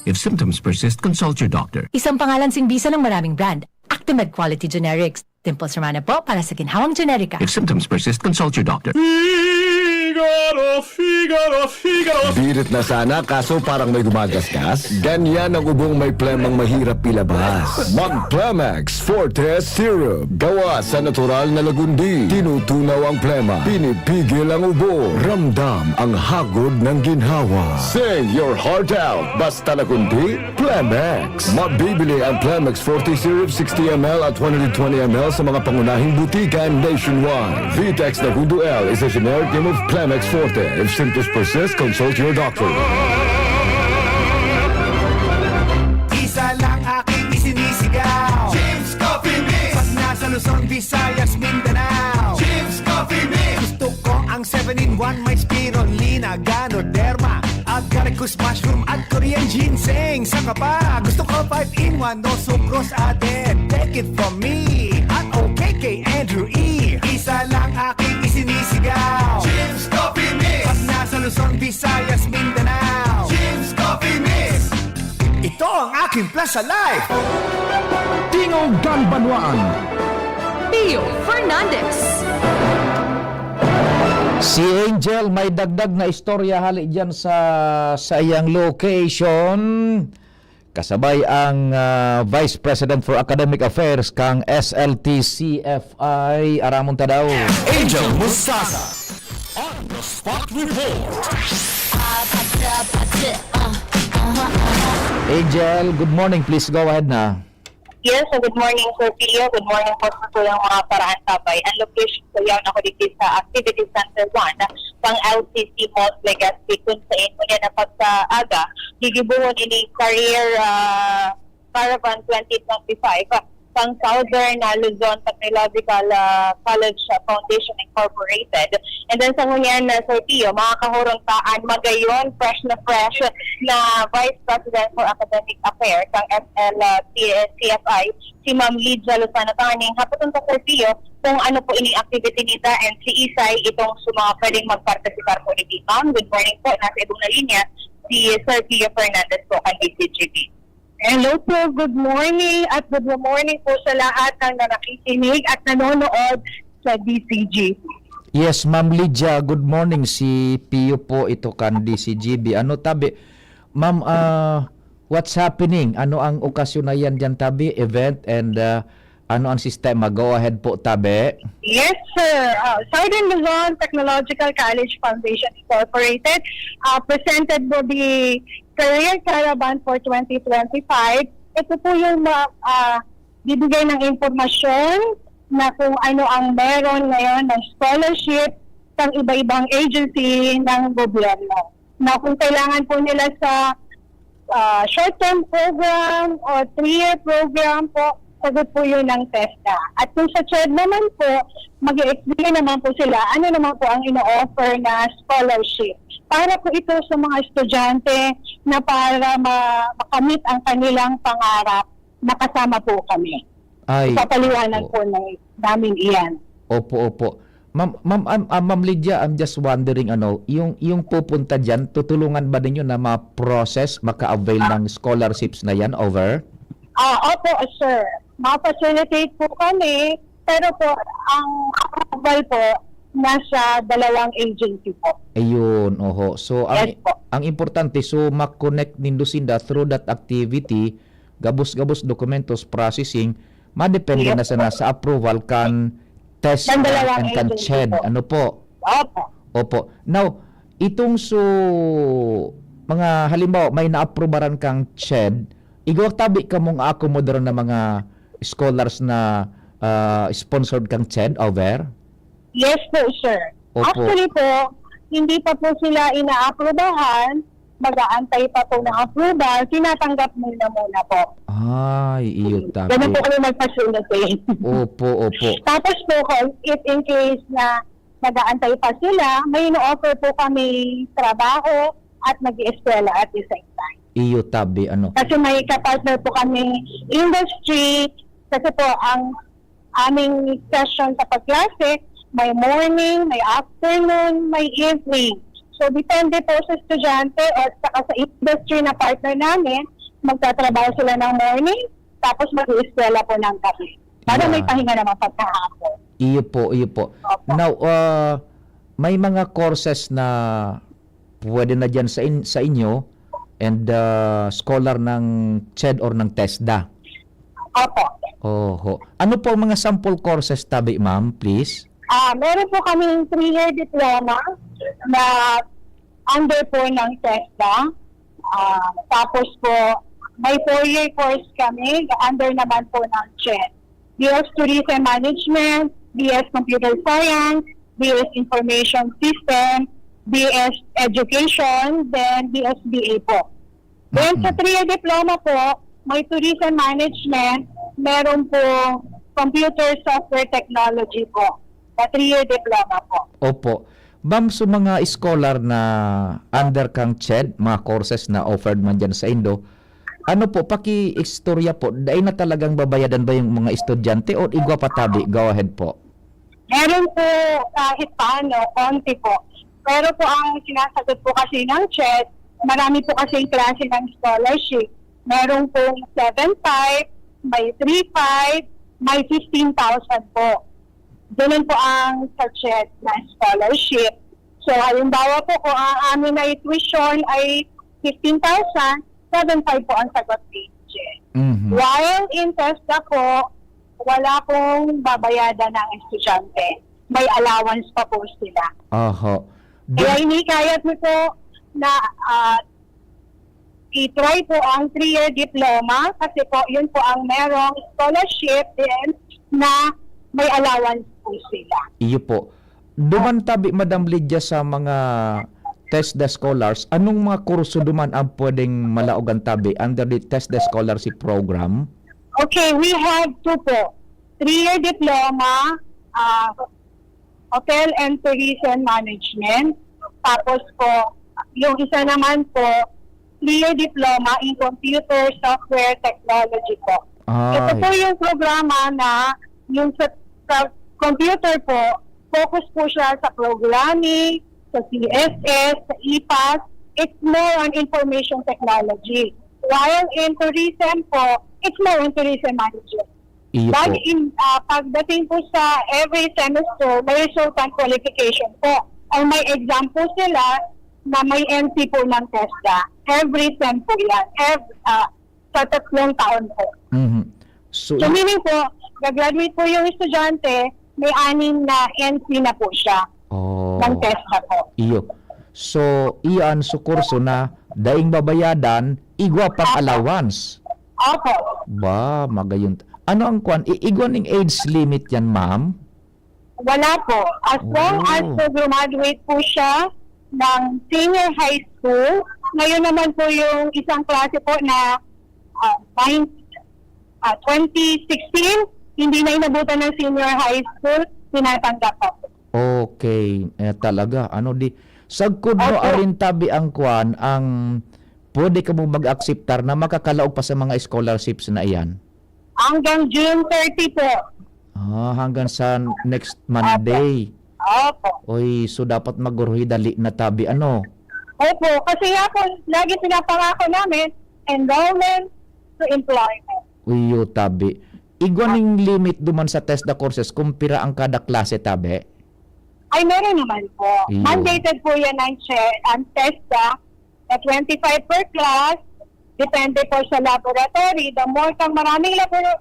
If symptoms persist, consult your doctor. Isang pangalan singbisan ng maraming brand. Actimed Quality Generics. Dimples Romana po para sa ginhawang Generica. If symptoms persist, consult your doctor. Figaro, Figaro, Figaro. Birit na sana, kaso parang may gumagasgas. Ganyan ang ubong may plemang mahirap ilabas. Mag Plemex Forte Syrup. Gawa sa natural na lagundi. Tinutunaw ang plema. Pinipigil ang ubo. Ramdam ang hagod ng ginhawa. Sing your heart out. Basta lagundi, Plemex. Mabibili ang Plemex Forte Syrup sixty M L at one hundred twenty M L sa mga pangunahing butika nationwide. Vitex Nagundo L is a generic name of Plemex Forte. If symptoms persist, consult your doctor. Isa lang aking isinisigaw. James Coffee Mix. Pag nasa Luzon, Visayas, Mindanao. James Coffee Mix. Gusto ko ang seven-in-one, may spirulina, ganoderma, agaricus mushroom at Korean ginseng. Saka pa, gusto ko five-in-one, no sucrose added. Take it from me, at okay kay Andrew E. Isa lang aking isinisigaw. James Coffee Mix. Pag nasa Luzon, Visayas, Mindanao. James Coffee Mix. Ito ang aking plan sa life. Tingog kan Banwaan. Pio Fernandez. Si Angel may dagdag na istorya hali diyan sa, sa iyang location. Kasabay ang, ah, Vice President for Academic Affairs kang S L T C F I, aramon ta daw. Angel Mustasa on the spot report. Angel, good morning. Please go ahead na. Yes, so good morning, Sir Pio. Good morning po sa tuyang mga paraantabay. Ang location po yan ako dito sa Activity Center one ng L C C Mall, Legazpi, kung saan mo niya na pagkaaga, gigibuhon ini Career ah, Caravan twenty twenty-five ng Southern ah, Luzon Technological ah, College ah, Foundation Incorporated. And then sa ngunyan na Sir Pio, makakahurong taan magayon, fresh na fresh na Vice President for Academic Affairs ng S L ah, T- T F I, si Ma'am Lydia Lozano Taning. Hapoton ko, Sir Pio, kung ano po ining activity nita and si Isay itong sa mga pwedeng magpartisipar po ni Ma'am. Good morning po, nasa ibong na linya si Sir Pio Fernandez po kan D C G B. Hello po, good morning at good morning po sa lahat ng nakikinig at nanonood sa D C G. Yes, Ma'am Lydia, good morning. Si Pio po ito kan D C G B. Ano tabi? Ma'am, ah, what's happening? Ano ang okasyon na yan dyan tabi? Event and ah, ano ang sistema? Go ahead po tabi. Yes, sir. Ah, Southern Luzon Technological College Foundation Incorporated ah, presented po the Career Caravan for twenty twenty-five. Ito po yung ma- ah, bibigay ng impormasyon na kung ano ang meron ngayon ng scholarship ng iba-ibang agency ng gobyerno. Na kung kailangan po nila sa ah, short-term program o three-year program po, sagot po yun ng TESDA. At kung sa CHED naman po, mag-explain naman po sila ano naman po ang ino-offer na scholarship para po ito sa mga estudyante na para ma- makamit ang kanilang pangarap, makasama po kami. Ay, Ipapaliwanag opo. po ng, namin iyan. Opo, opo. Ma'am, ma'am, um, ah, Ma'am Lydia, I'm just wondering, ano, yung, yung pupunta dyan, tutulungan ba ninyo na ma-process, maka-avail ng scholarships na yan over? Ah, opo, sir. Ma-facilitate po kami, pero po, ang approval po, nasa dalawang agency po. Ayun, oho. So, ang, Yes po. ang importante, so, ma-connect nindo sinda through that activity, gabos-gabos dokumentos, processing, madepende Yes na sana po. sa approval kan TESDA Ng dalawang and kan agency CHED. po. Ano po? Opo. Opo. Now, itong so, mga halimbawa, may naaprubaran kang CHED, igwa tabi kamong akomodar na mga scholars na ah, sponsored kang CHED over? Yes po, sir. Opo. Actually po, hindi pa po sila inaaprubahan, mag-aantay pa po ng approval, tinatanggap muna muna po. Ay, iyo tabi. Ganun po kami mag-facilitate. Opo, opo. Tapos po, kung if in case na nag-aantay pa sila, may ino-offer po kami trabaho at nag-ieskwela at the same time. Iyo tabi, ano? Kasi may kapartner po kami industry, kasi po ang aming session sa pagklase, may morning, may afternoon, may evening. So, depende po sa estudyante o saka sa industry na partner namin, magtatrabaho sila ng morning, tapos mag-ieskwela po ng gabi. Para may Yeah. pahinga naman pagkahapon. Iyo po, iyo po. Opo. Now, ah, may mga courses na pwede na diyan sa in-, sa inyo and, ah, scholar ng CHED or ng TESDA? Opo. Oho. Ano po ang mga sample courses tabi, ma'am, please? Ah, meron po kaming three-year diploma na under po ng TESDA. Ah, tapos po, may four-year course kami under naman po ng CHED. B S Tourism Management, B S Computer Science, B S Information System, B S Education, then B S B A po. Then sa Mm-mm. three-year diploma po, may Tourism Management, meron po Computer Software Technology po. Sa three-year diploma po. Opo. Ma'am, so mga scholar na under kang CHED, mga courses na offered man dyan sa Indo, ano po, paki-istorya po, dai na talagang babayadan ba yung mga estudyante o igwa pa tabi? Go ahead po. Meron po kahit paano, konti po. Pero po ang sinasagot po kasi ng CHED, marami po kasi yung klase ng scholarship. Meron pong seven five, may three five, may fifteen thousand po. Ganun po ang sa CHED na scholarship. So, halimbawa po, kung ang amin ay tuition ay fifteen thousand, seven five po ang sagot ni CHED. Mhm. While in TESDA po, wala pong babayadan ng estudyante. May allowance pa po sila. Oho. Kaya Dun- hinihikayat ko po na, ah, i-try po ang three-year diploma kasi po, yun po ang merong scholarship din na may allowance po sila. Iyo po. Duman tabi, Madam Lydia, sa mga TESDA scholars, anong mga kurso duman ang pwedeng malaogan tabi under the TESDA Scholarship Program? Okay, we have two po. Three-year diploma, ah, Hotel and Tourism Management. Tapos po, yung isa naman po, three-year diploma in Computer Software Technology po. Ito po Ay. yung programa na yung sa, sa computer po, focus po siya sa programming, sa C S S, sa ipas. It's more on information technology. While in tourism po, it's more on tourism management. Iyo Bali, po. in, ah, pagdating po sa every semester, may resultant qualification po. Or may exam po sila na may N C po ng TESDA. Every sem po yan. Ev-, ah, sa tatlong taon po. Mhm. So, So, i- meaning po, gagraduate po yung estudyante, may anim na N C na po siya Oh. ng TESDA po. Iyo. So, iyan so kurso na daing babayadan, igwa pang Apo. allowance. Opo. Ba, magayon. Ano ang kwan? I-, igwa ning age limit yan, ma'am? Wala po. As long as Oh. po graduate po siya ng senior high school, ngayon naman po yung isang klase po na, ah, nine, ah, twenty sixteen, hindi na inabutan ng senior high school, tinatanggap po. Okay. Eh, talaga. Ano di, sagkod mo Opo. arin tabi ang kwan, ang pwede ka mong mag-akseptar na makakalaog pa sa mga scholarships na iyan? Hanggang June thirty po. Ah, hanggang sa next Monday. Opo. Oy, so dapat maguruhi dali na tabi, ano? Opo, kasi nga po, lagi pinapangako namin, enrollment to employment. Uyo, tabi. Igwa ning limit duman sa TESDA courses kung pira ang kada klase, tabi? Ay, meron naman po. Iyo. Mandated po yan ng che-, ang TESDA na twenty-five per class. Depende po sa laboratory. The more kang maraming labor-,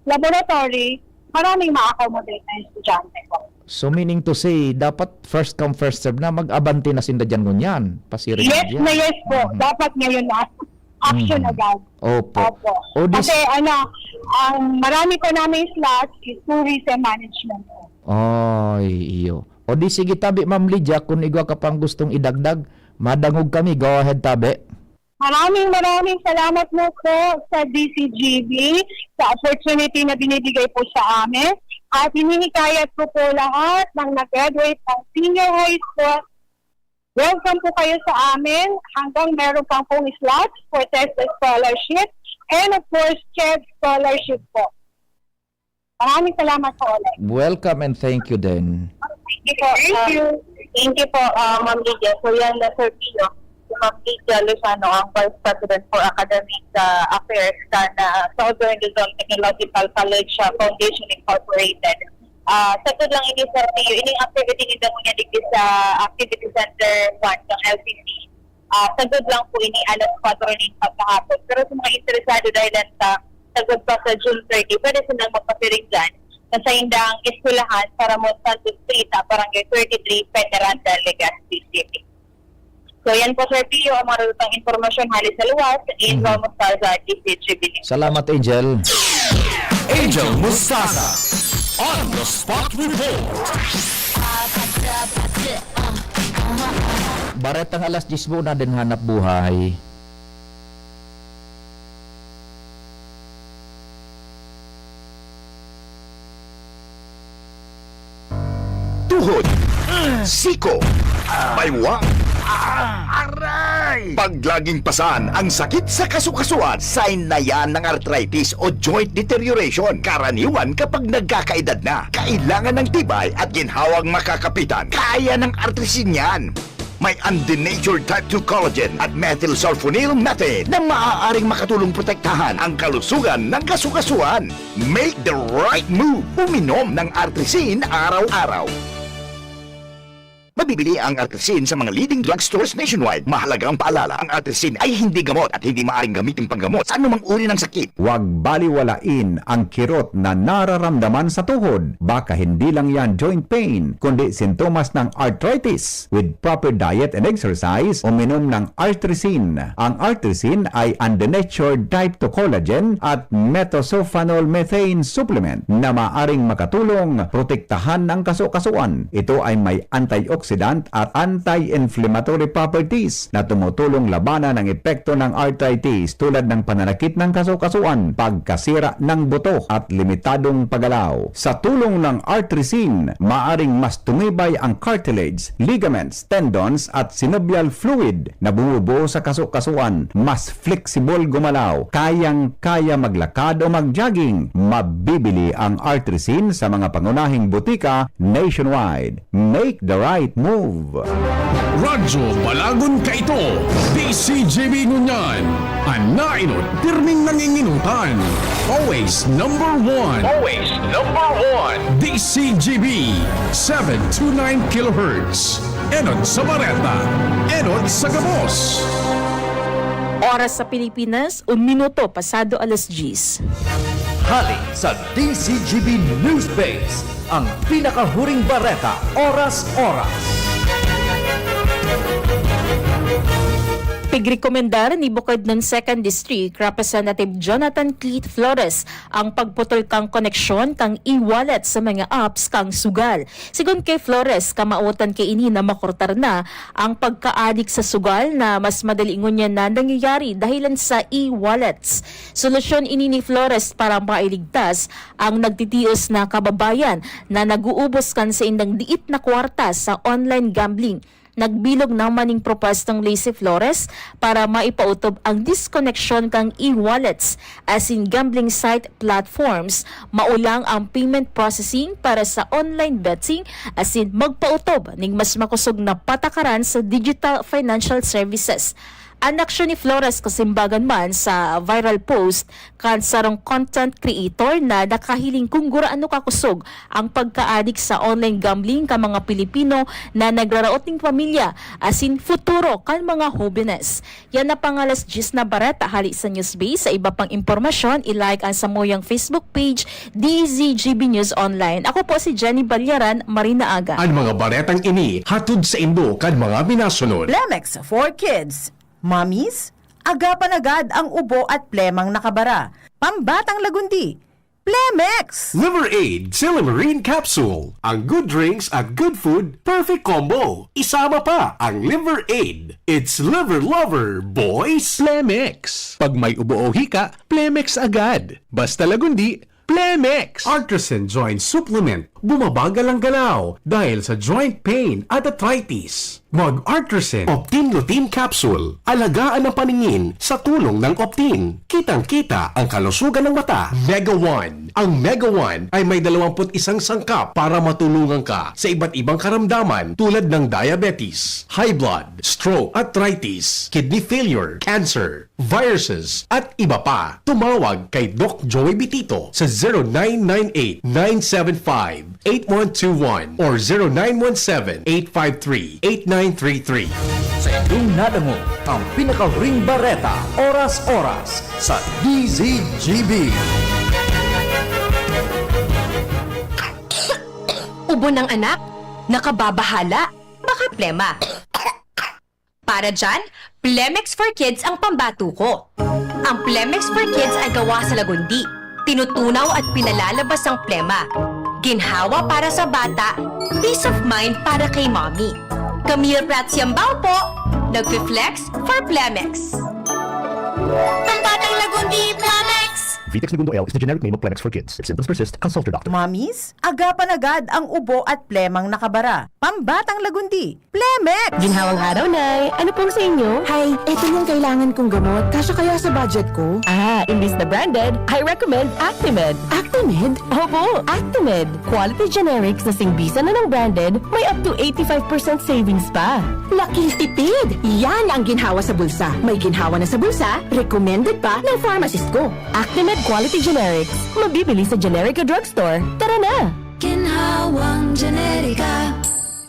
laboratory, maraming ma-accommodate na estudyante po. So, meaning to say, dapat first come, first serve na, mag-abante na sinda dyan ngunyan. Pasiring Yes na. na yes po. Mhm. Dapat ngayon na. Action Mhm. agad. Opo. Opo. O di Kasi s- ano, ang marami po namin slots is tourism management po. Ay, iyo. O di sige tabi, Ma'am Lydia, kung igwa ka pang gustong idagdag, madangog kami. Go ahead, tabi. Maraming, maraming salamat mo po sa D C G B sa opportunity na binibigay po sa amin. At hinihikayat ko po lahat ng nag-graduate ng senior high school, welcome po kayo sa amin hanggang meron pang pong slots for TESDA scholarship and of course, CHED scholarship po. Maraming salamat po ulit. Welcome and thank you din. Thank you po. Thank you. Thank you po, ah, Ma'am Lydia. So yan na, Sir Pio. Si Ma'am Lydia Lozano, ang Vice President for Academic, ah, Affairs kan, ah, Southern Luzon Technological College, ah, Foundation Incorporated. Ah, sagkod lang ini, Sir Pio. Ining activity ninda ngunyan digdi sa Activity Center one kan L C C. Ah, sagkod lang po ini, alas kwatro nin pagkahapon. Pero sa mga interesado, dahil lang sa sagkod pa sa June thirty, pwede silang magpasiring dyan na sa indang eskwelahan sa Ramon Santos Street, ah, Barangay thirty-three, Veneranda, Legazpi City. So, yan po, Sir Pio, ang mga natutang impormasyon hali sa luwas. Angel Mhm. Mostarza, D C H B News. Salamat, Angel. Angel Mostarza, on the spot report. Baretang alas dyes mo na din hanap buhay. Tuhod, siko, baywang, aray! Pag laging pasan ang sakit sa kasukasuan, sign na yan ng arthritis o joint deterioration. Karaniwan kapag nagkakaedad na, kailangan ng tibay at ginhawang makakapitan. Kaya ng Artrisin yan. May undenatured type two collagen at methylsulfonyl methane na maaaring makatulong protektahan ang kalusugan ng kasukasuan. Make the right move. Uminom ng Artrisin araw-araw. Mabibili ang Artrisin sa mga leading drugstores nationwide. Mahalagang paalala, ang Artrisin ay hindi gamot at hindi maaring gamitin panggamot sa anumang uri ng sakit. Huwag baliwalain ang kirot na nararamdaman sa tuhod. Baka hindi lang yan joint pain, kundi sintomas ng arthritis. With proper diet and exercise, uminom ng Artrisin. Ang Artrisin ay undenatured type two collagen at methylsulfonyl methane supplement na maaring makatulong protektahan ang kaso-kasuan. Ito ay may antioxidant at anti-inflammatory properties na tumutulong labanan ang epekto ng arthritis, tulad ng pananakit ng kaso-kasuan, pagkasira ng buto, at limitadong paggalaw. Sa tulong ng Artrisin, maaring mas tumibay ang cartilage, ligaments, tendons, at synovial fluid na bumubuo sa kaso-kasuan. Mas flexible gumalaw, kayang-kaya maglakad o mag-jogging. Mabibili ang Artrisin sa mga pangunahing botika nationwide. Make the right move. Radyo Balagon kaito, D C G B ngunyan. An nainot, pirming nanginginutan. Always number one. Always number one. D C G B, seven two nine kilohertz. Enot sa bareta, enot sa gabos. Oras sa Pilipinas, un minuto pasado alas diyes. Hali sa D C G B News Base, ang pinakahuring bareta, oras-oras. Pigrekomendar ni Bukidnon Second District Representative Jonathan Cleet Flores ang pagputol kan koneksyon kan e-wallet sa mga apps kan sugal. Sigon ki Flores, kamawotan ki ini na makortar na ang pagkaadik sa sugal na mas madali ngunyan na nangyayari dahilan sa e-wallets. Solusyon ini ni Flores para mailigtas ang nagtitios na kababayan na nag-uubos kan saindang liit na kwarta sa online gambling. Nagbilog naman ning propwestang ley si Flores para maipaotob ang diskoneksyon kan e-wallets asin gambling site platforms, maolang ang payment processing para sa online betting asin magpaotob ning mas makosog na patakaran sa digital financial services. An aksyon ni Flores kasimbagan man sa viral post kan sarong content creator na nakahiling kun gurano kakosog ang pagkaadik sa online gambling kan mga Pilipino na nagraraot ning pamilya asin futuro kan mga hobenes. Yan na pangalas diyes na bareta hali sa Newsbase. Sa iba pang impormasyon, i-like ang samuyang Facebook page, D Z G B News Online. Ako po si Jenny Balyaran, Marina Aga. An mga baretang ini hatod saindo kan mga minasunod. Plemex for Kids. Mommies, agapan agad ang ubo at plemang nakabara. Pambatang lagundi. Plemex! Liver Aid, Silymarin Capsule. Ang good drinks at good food, perfect combo. Isama pa ang Liver Aid. It's Liver Lover, boys! Plemex. Pag may ubo o hika, Plemex agad. Basta lagundi, Plemex! Artisan Joint Supplement. Bumabagal ang galaw dahil sa joint pain at arthritis. Mag-Artisan. Optin Lutein Capsule. Alagaan ang paningin sa tulong ng Optin. Kitang-kita ang kalusugan ng mata. Mega One. Ang Mega One ay may dalawampu't isang sangkap para matulungan ka sa iba't ibang karamdaman tulad ng diabetes, high blood, stroke, arthritis, kidney failure, cancer, viruses, at iba pa. Tumawag kay Doc Joey Bitito sa zero nine nine eight, nine seven five, eight one two one or zero nine one seven, eight five three, eight nine three three. Sa inyong nadangog ang pinakahuring bareta, oras-oras sa D Z G B. Ubo ng anak? Nakababahala? Baka plema. Para dyan, Plemex for Kids ang pambato ko. Ang Plemex for Kids ay gawa sa lagundi. Tinutunaw at pinalalabas ang plema. Ginhawa para sa bata, peace of mind para kay mommy. Camille Prats Yambao po, nagfi-flex for Plemex. Pambatang lagundi, Plemex! Vitex Negundo L is the generic name of Plemex for Kids. If symptoms persist, consult your doctor. Mommies, agapan agad ang ubo at plemang nakabara. Pambatang lagundi, Plemex! Ginhawang araw, Nay! Ano pong sa inyo? Hay, eto yung kailangan kong gamot. Kasya kaya sa budget ko? Ah, imbis na branded, I recommend Actimed. Actimed? Opo, Actimed. Quality generics na singbisan na ng branded, may up to eighty-five percent savings pa. Laking tipid! Yan ang ginhawa sa bulsa. May ginhawa na sa bulsa, recommended pa ng pharmacist ko. Actimed Quality Generics. Mabibili sa Generica Drugstore. Tara na! Ginhawang Generica.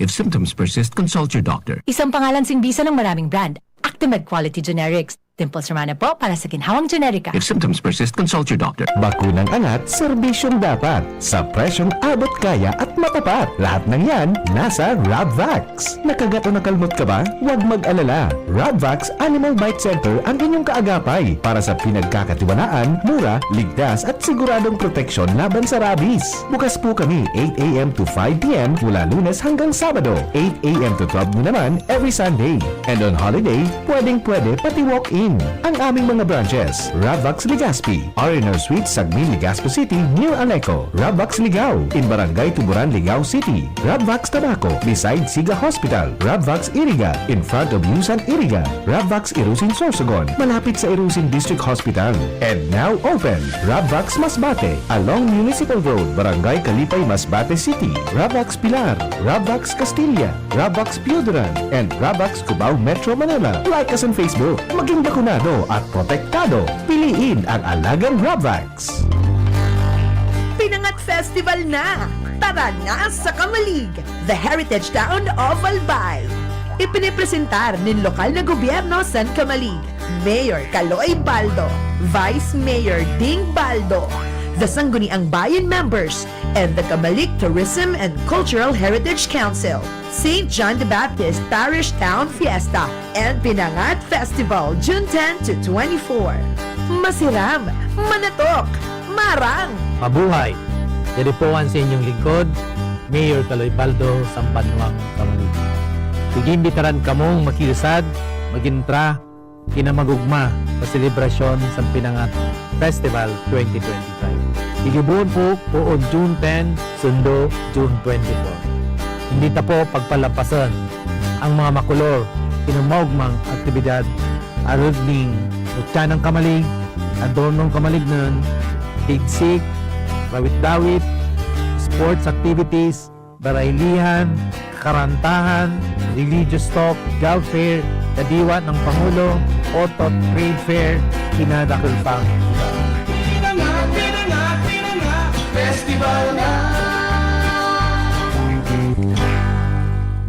If symptoms persist, consult your doctor. Isang pangalan sing bisa ng maraming brand. Actimed Quality Generics. Dimples Romana po para sa ginhawang generika. If symptoms persist, consult your doctor. Bakunang angat, serbisyong dapat, sa presyong abot kaya at matapat. Lahat ng yan, nasa Rabvax. Nakagat o nakalmot ka ba? Huwag mag-alala. Rabvax Animal Bite Center ang inyong kaagapay para sa pinagkakatiwalaan, mura, ligtas at siguradong proteksyon laban sa rabies. Bukas po kami eight a m to five p m mula Lunes hanggang Sabado, eight a m to twelve noon naman every Sunday. And on holiday, pwedeng-pwede pati walk-in. Ang aming mga branches, Rabvax Legazpi, R and R Suite, Sagmin, Legazpi City, near Aleco, Rabvax Ligao, in Barangay Tuburan, Ligao City, Rabvax Tabaco, beside Siga Hospital, Rabvax Iriga, in front of Yusan Iriga, Rabvax Irusin Sorsogon, malapit sa Irusin District Hospital. And now open, Rabvax Masbate, along Municipal Road, Barangay Kalipay, Masbate City, Rabvax Pilar, Rabvax Castilla, Rabvax Pioduran, and Rabvax Cubao Metro Manila. Like us on Facebook. Maging bakunado at protektado. Piliin ang alagang Rabvax. Pinangat Festival na! Tara na sa Camalig, the heritage town of Albay. Ipinipresentar nin lokal na gobyerno san Camalig, Mayor Kaloy Baldo, Vice Mayor Ding Baldo, the Sangguniang Bayan members, and the Camalig Tourism and Cultural Heritage Council, Saint John the Baptist Parish Town Fiesta, and Pinangat Festival, June ten to twenty-four. Masiram, manatok, marang! Mabuhay! Diri po an sa inyong lingkod, Mayor Kaloy Baldo, Sambanwang Camalig. Igiimbitaran kamong makiusad, mag-entra, kinamagugma sa selebrasyon sa Pinangat Festival twenty twenty-five. Gigibohon po poon June ten, sundo June twenty-four. Hindi ta po pagpalapason ang mga makulor, kinamaugmang aktibidad, arog ning Lutsanang Kamalig, Adornong Kamalignon, Pigsik, Rawit-dawit, sports activities, baraylihan, karantahan, religious talk, job fair, kadiwa ng Pangulo, otot, trade fair, kinadakul pang iba. Pinangat, pinangat, pinangat, festival na!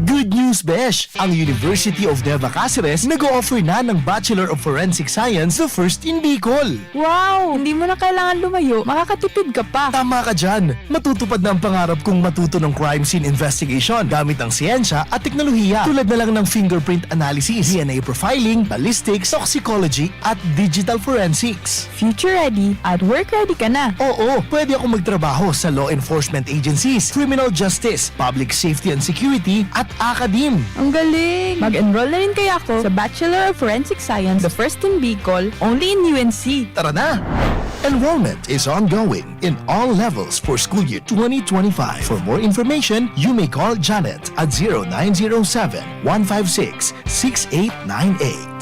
Good news, besh! Ang University of Nueva Cáceres nag-o-offer na ng Bachelor of Forensic Science, the first in Bicol. Wow! Hindi mo na kailangan lumayo, makakatipid ka pa. Tama ka dyan! Matutupad na ang pangarap kong matuto ng crime scene investigation gamit ang siyensya at teknolohiya, tulad na lang ng fingerprint analysis, D N A profiling, ballistics, toxicology, at digital forensics. Future ready at work ready ka na. Oo, pwede akong magtrabaho sa law enforcement agencies, criminal justice, public safety and security, at academe. Ang galing! Mag-enroll na rin kaya ako sa Bachelor of Forensic Science, the first in Bicol, only in U N C. Tara na! Enrollment is ongoing in all levels for school year twenty twenty-five. For more information, you may call Janet at zero nine zero seven, one five six, six eight nine eight.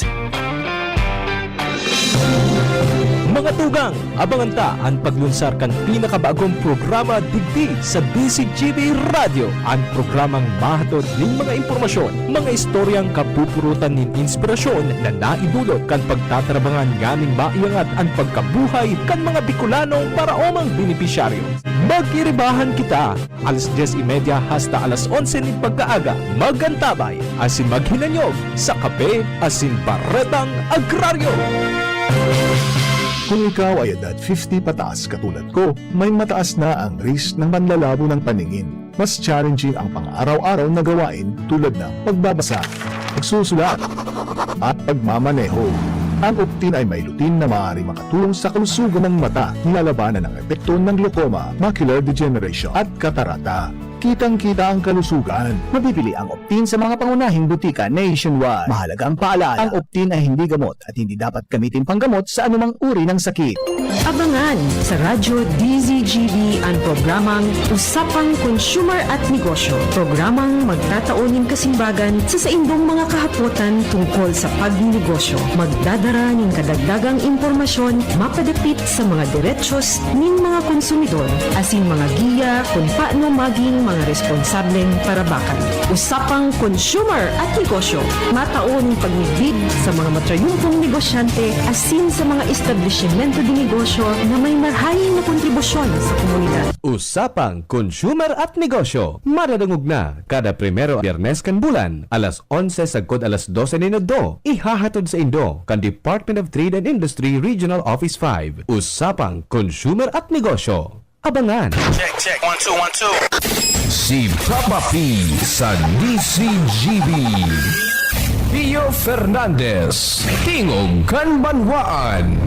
Mga tugang, abangan ta an paglunsar kan pinakabagong programa digdi sa D Z G B Radyo, an programang mahatod nin mga impormasyon, mga istoryang kapupurutan nin inspirasyon na naidulot kan pagtatarabangan nganing maiangat an pagkabuhay kan mga Bicolanong paraomang benepisyaryo. Mag-iribahan kita! Alas dyes y media hasta alas onse nin pagkaaga, mag-antabay asin maghinanyog sa Kape asin Baretang Agraryo. Kung ikaw ay edad fifty pataas katulad ko, may mataas na ang risk ng panlalabo ng paningin. Mas challenging ang pang-araw-araw na gawain tulad ng pagbabasa, pagsusulat, at pagmamaneho. Ang Optin ay may lutein na maaaring makatulong sa kalusugan ng mata, nilalabanan ang epekto ng glaucoma, macular degeneration, at katarata. Kitang-kita ang kalusugan. Mabibili ang Optin sa mga pangunahing butika nationwide. Mahalaga ang paalala, ang Optin ay hindi gamot at hindi dapat gamitin panggamot sa anumang uri ng sakit. Abangan sa Radyo D Z G B ang programang Usapang Consumer at Negosyo. Programang magtatao nin kasimbagan sa saindong mga kahapotan tungkol sa pagnenegosyo. Magdadara nin kadagdagang impormasyon mapadapit sa mga derechos nin mga konsumidor, asin mga giya kun paano maging mga responsableng parabakan. Usapang konsumer at negosyo, matao nin pagmidbid sa mga matrayumpong negosyante asin sa mga establisimento de negosyo na may marhay na kontribusyon sa komunidad. Usapang Konsumer at Negosyo, madadangog na kada primero Biyernes kan bulan, alas onse sagkod alas dose nin udto, ihahatod saindo kan Department of Trade and Industry Regional Office five. Usapang Konsumer at Negosyo. Abangan! Check, check. One, two, one, two. Si Papa P sa D C G B. Pio Fernandez, Tingog kan Banwaan.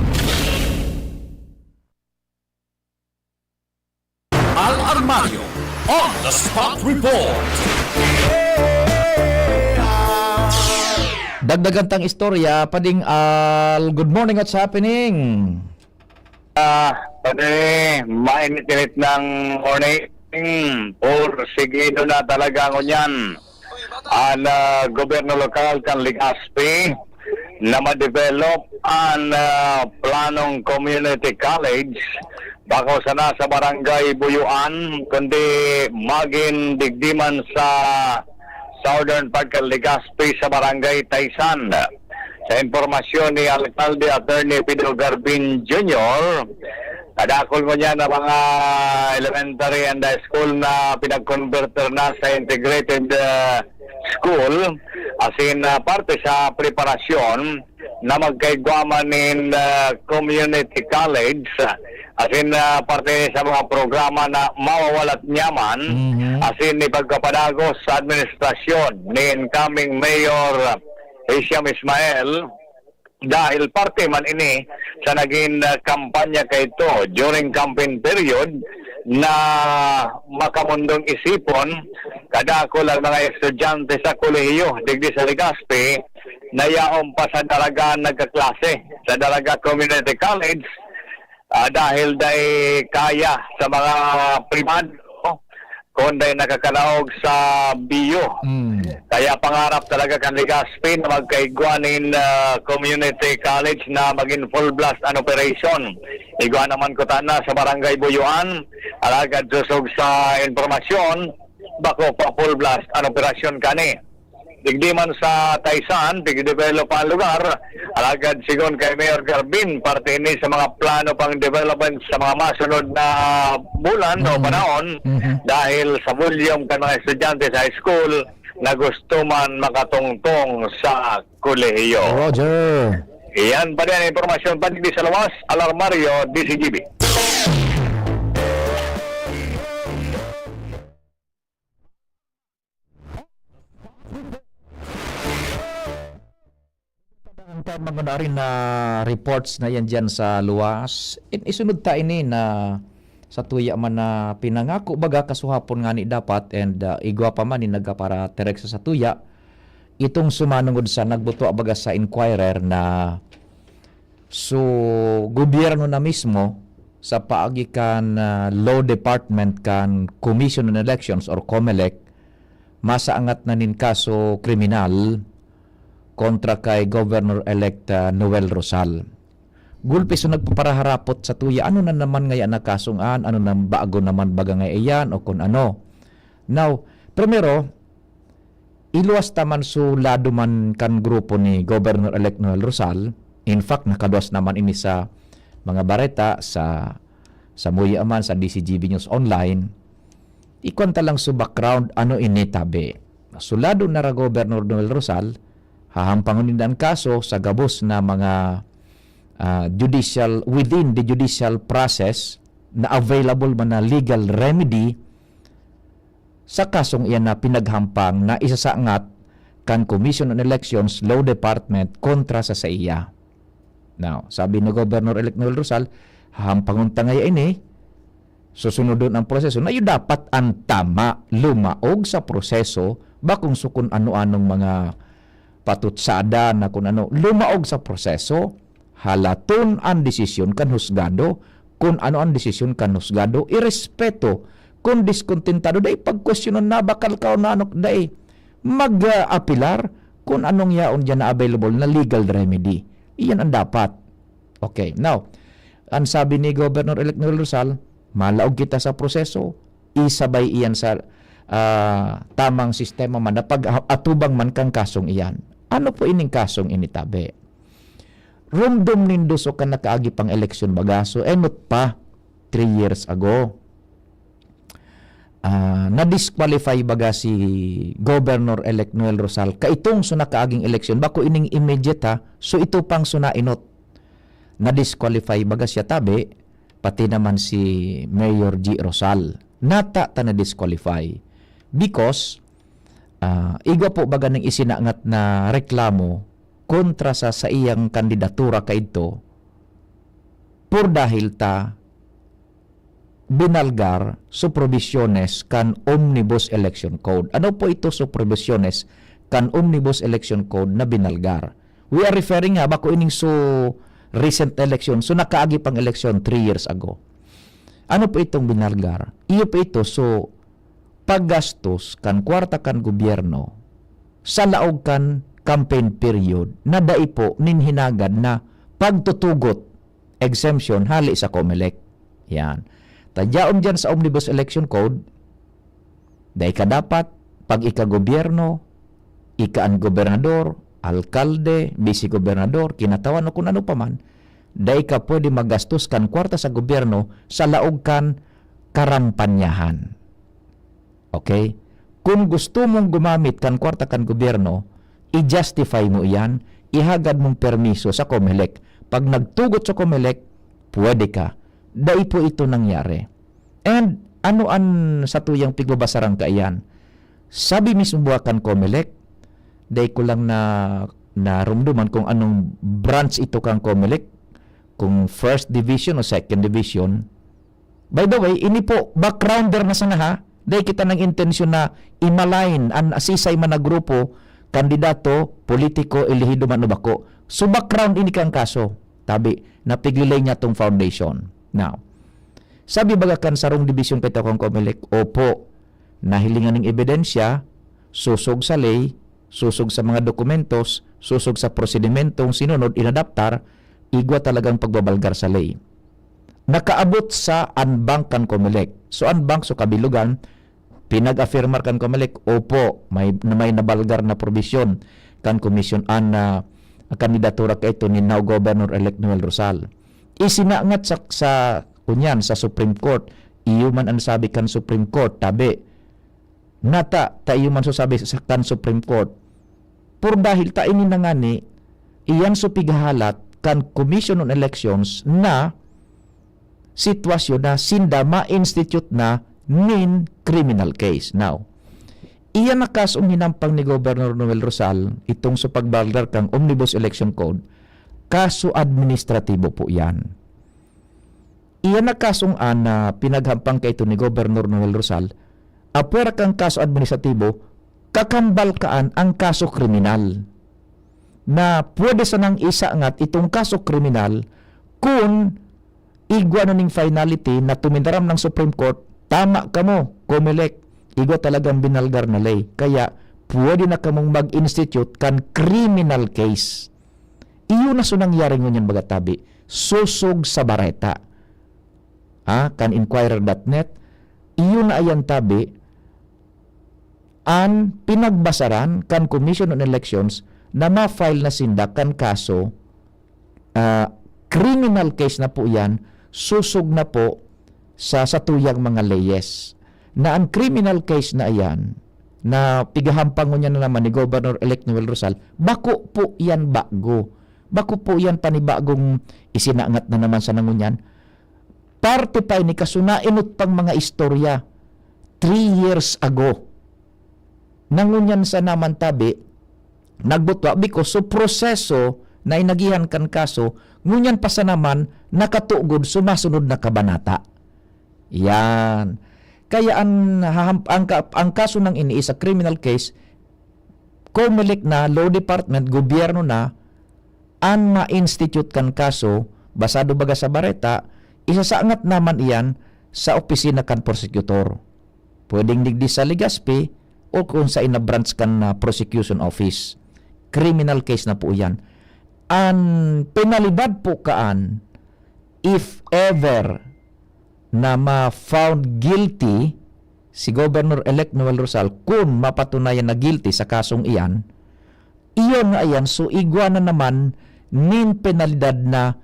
Al Armario on the spot report. Dagdagan tang istorya, Pading Al. Good morning, what's happening? Ah, pare, mainit-init ng morning. Porsigido na talaga ngunyan an, ah, gobyerno lokal kan Legazpi na ma-develop an, ah, planong community college bako sana sa Barangay Buyuan, kundi magin digdi man sa southern part kan Legazpi sa Barangay Taysan. Sa impormasyon ni Alkalde Attorney Pedro Garbin Junior, kadakol ngunyan na mga elementary and high school na pinag-converter na sa integrated, ah, school, asin, ah, parte sa preparasyon na magkaigwa man nin, ah, community college, asin, ah, parte sa mga programa na mawawalat niyaman, Mhm. asin ipagpapadagos sa administrasyon ni incoming Mayor Hisham Ismael, dahil parte man ini sa naging, ah, kampanya kaito during campaign period na makamundong isipon, kadakol an mga estudyante sa kolehiyo digdi sa Legazpi na yaon pa sa Daraga nagkaklase sa Daraga Community College, ah, dahil dai kaya sa mga pribado, kun dai nakakalaog sa biyo. Mm. Kaya pangarap talaga kan Legazpi na magkaigwa nin, ah, community college na magin full blast an operation. Igwa naman kutana sa Barangay Buyuan, alagad sosog sa impormasyon, bako pa full blast an operasyon kani. Digdi man sa Taysan, tigdevelop pa an lugar. Alagad sigon kay Mayor Garbin, parte ini sa mga plano pang development sa mga masunod na bulan o Mhm. panahon Mhm. dahil sa volume kan mga estudyante sa high school na gusto man makatungtong sa kolehiyo. Roger. Iyan pa din ang impormasyon pa digdi sa luwas, Al Armario, D C G B. Ang kan mga naarin na reports na yan dyan sa luwas, in-, isunod ta ini na sa tuya man na pinangako baga kasuhapon ngani dapat and, ah, igwa pa man ni nagkaparaterek sa, sa tuya. Itong sumanungod sa nagbutwa baga sa Inquirer na so, gobyerno na mismo sa paagi kan, ah, Law Department kan Commission on Elections or COMELEC, masaangat na nin kaso kriminal kontra kay Governor-elect, ah, Noel Rosal. Gulpi so nagpaparaharapot sa tuya, ano na naman ngaya na kasong an, ano na bago naman baga ngaya iyan o kun ano. Now, primero, iluwas ta man so lado man kan grupo ni Governor-elect Noel Rosal. In fact, nakaluwas naman ini sa mga bareta, sa, sa Muya man, sa D C G B News Online. Ikwan ta lang so background, ano ini tabi. So lado na ra Governor Noel Rosal, hahampangon ninda an kaso sa gabos na mga, ah, judicial, within the judicial process na available man na legal remedy sa kasong iyan na pinaghampang na isasangat kan Commission on Elections Law Department kontra sa saiya. Now, sabi ni Governor-elect Noel Rosal, hahampangon ta ngaya ini, susunodon ang proseso, na iyo dapat an tama, lumaog sa proseso, bakong so kun ano-anong mga patutsada na kun ano, lumaog sa proseso, halaton an desisyon kan husgado, kun ano an desisyon kan husgado, irespeto. Kun diskontentado, dai pagkwestiyonon na bakal ka o na ano, dai. Mag-apilar kun anong yaon diyan na available na legal remedy. Iyan ang dapat. Okay, now, ang sabi ni Governor-elect Noel Rosal, malaog kita sa proseso, isabay iyan sa ah, tamang sistema man na pag-atubang man kan kasong iyan. Ano po ining kasong ini, tabi? Rumdom nindo so kan nakaagi pang eleksyon baga, so enot pa, three years ago. Ah, na-disqualify baga si Governor-elect Noel Rosal kaitong so nakaaging eleksyon, bako ining immediate ha, so ito pang so naenot. Na-disqualify baga siya, tabi, pati naman si Mayor G Rosal. Nata ta na-disqualify? Because, ah, igwa po baga ning isinangat na reklamo kontra sa saiyang kandidatura kaidto, por dahil ta binalgar so probisyones kan Omnibus Election Code. Ano po ito so probisyones kan Omnibus Election Code na binalgar? We are referring nga, bako ining so recent election, so nakaagi pang eleksyon three years ago. Ano po itong binalgar? Iyo po ito so paggastos kan kwarta kan gobyerno sa laog kan campaign period na dai po nin hinagad na pagtutugot, exemption, hali sa Comelec. Yan. Tadyaon dyan sa Omnibus Election Code, dai ka dapat, pag ika gobyerno, ika an gobernador, alkalde, bise-gobernador, kinatawan o kun ano pa man, dai ka pwede magastos kan kwarta sa gobyerno sa laog kan karampanyahan. Okay? Kung gusto mong gumamit kan kwarta kan gobyerno, i-justify mo iyan, ihagad mong permiso sa Comelec. Pag nagtugot sa Comelec, pwede ka. Dai po ito nangyari. And ano an satuyang pigbabasaran kaiyan? Sabi mismo ba kan Comelec, dai ko lang na, narumduman kung anong branch ito kan Comelec, kung first division o second division. By the way, ini po, backgrounder na sana ha. Dai kita nang intensyon na i-malign an sisay man na grupo, kandidato, politiko, elehido man o bako. So, background ini kan kaso. Tabi, napiglilay niya tong foundation. Now, sabi baga kan sarong dibisyon kay Tokong Comelec, opo, nahilingan ning ebidensya, sosog sa ley, sosog sa mga dokumentos, sosog sa prosedimentong sinunod, inadaptar, igwa talagang pagbabalgar sa ley. Nakaabot sa anbang kan Comelec. So, anbang, so kabilugan, pinag-afirmar kan Comelec, opo, may, may nabalgar na probisyon kan komisyon an, ah, kandidatura kaito ni now Governor-elect Noel Rosal. Isinangat sa, sa, kunyan, sa Supreme Court. Iyo man an sabi kan Supreme Court, tabi. Nata, ta iyo man so sabi sa kan Supreme Court. Por dahil ta ini na ngani, iyan so pighahalat kan Commission on Elections na sitwasyon na sinda ma-institute na nin criminal case. Now, iyan na kasong hinampang ni Governor Noel Rosal, itong sa pagbalgar kan Omnibus Election Code, kaso administratibo po iyan. Iyan na kasong an, ah, pinaghampang kaito ni Governor Noel Rosal, apwera kan kaso administratibo, kakambal kaan ang kaso kriminal. Na pwede sanang isangat itong kaso kriminal kun igwa na ning finality na tuminaram ng Supreme Court, tama kamo, Comelec, igwa talagang binalgar na ley. Kaya, pwede na kamong mag-institute kan criminal case. Iyo na so nangyari ngunyan, baga tabi, sosog sa bareta, ha, kan Inquirer dot net, iyo na ayan tabi, an pinagbasaran kan Commission on Elections na ma-file na sinda kan kaso, ah, criminal case na po iyan, sosog na po sa satuyang mga leyes. Na an criminal case na iyan, na pighahampang ngunyan na naman ni Governor-elect Noel Rosal, bako po iyan bago. Bako po iyan panibagong isinangat na naman sa nangunyan. Parte pa ini kaso nainot pang mga istorya three years ago. Nangunyan sa naman tabi, nagbutwa, because so proseso na inagihan kan kaso, ngunyan pa sa naman nakatugod sumasunod na kabanata. Yan. Kaya an haham-, ang ka-, ang kaso nang ini is a criminal case, Comelec na, Law Department, gobyerno na, an ma-institute kan kaso, basado baga sa bareta, isasangat naman iyan sa opisina kan prosecutor. Pwedeng digdi sa Legazpi o kung sa ina branch kan, ah, prosecution office. Criminal case na po iyan. An penalidad po kaan, if ever na ma-found guilty, si Governor-elect Noel Rosal, kun mapatunayan na guilty sa kasong iyan, iyo nga iyan, so igwa na naman nin penalidad na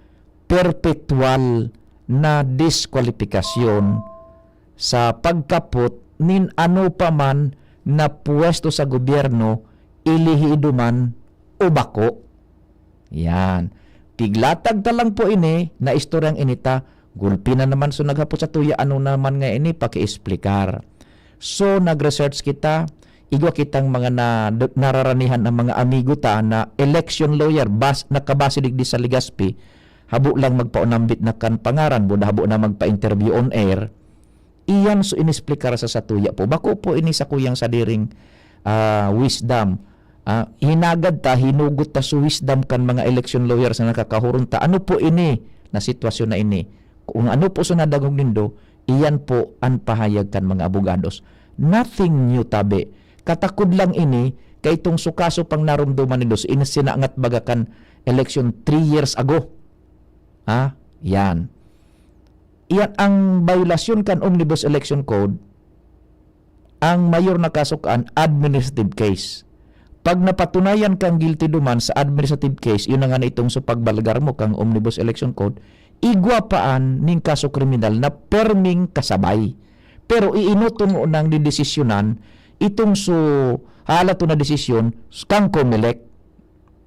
perpetual na diskwalipikasyon sa pagkapot nin ano pa man na pwesto sa gobyerno, ilihido man o bako. Yan. Piglatag ta lang po ini na istoryang ini ta, gulpi na naman so naghapot sa tuya, ano naman nga ini, pakiexplikar. So, nag-research kita, igwa kitang mga na, nararanihan ang mga amigo ta na election lawyer, bas, nakabase digdi sa Legazpi, habo lang magpaunambit na kan pangaran, buda habo na magpa-interview on air. Iyan so inexplikar sa satuya po. Bako po ini sa kuyang sadiring, ah, wisdom. Ah, hinagad ta, hinugot ta so wisdom kan mga election lawyers na nakakahuron ta. Ano po ini na sitwasyon na ini? Kung ano po so nadangog nindo, iyan po an pahayag kan mga abogados. Nothing new, tabi. Katakod lang ini kay itong so kaso pang narumduman nindo, so ini sinangat baga kan election three years ago. Ha? Yan. Iyan ang biolasyon kan Omnibus Election Code, ang mayor na kaso kan administrative case. Pag napatunayan kang guilty duman sa administrative case, yun na nga na itong sa pagbalgar mo kang Omnibus Election Code, igwa pa an ning kaso kriminal na perming kasabay. Pero iinoton mo nang didesisyonan itong so halato na desisyon kang Comelec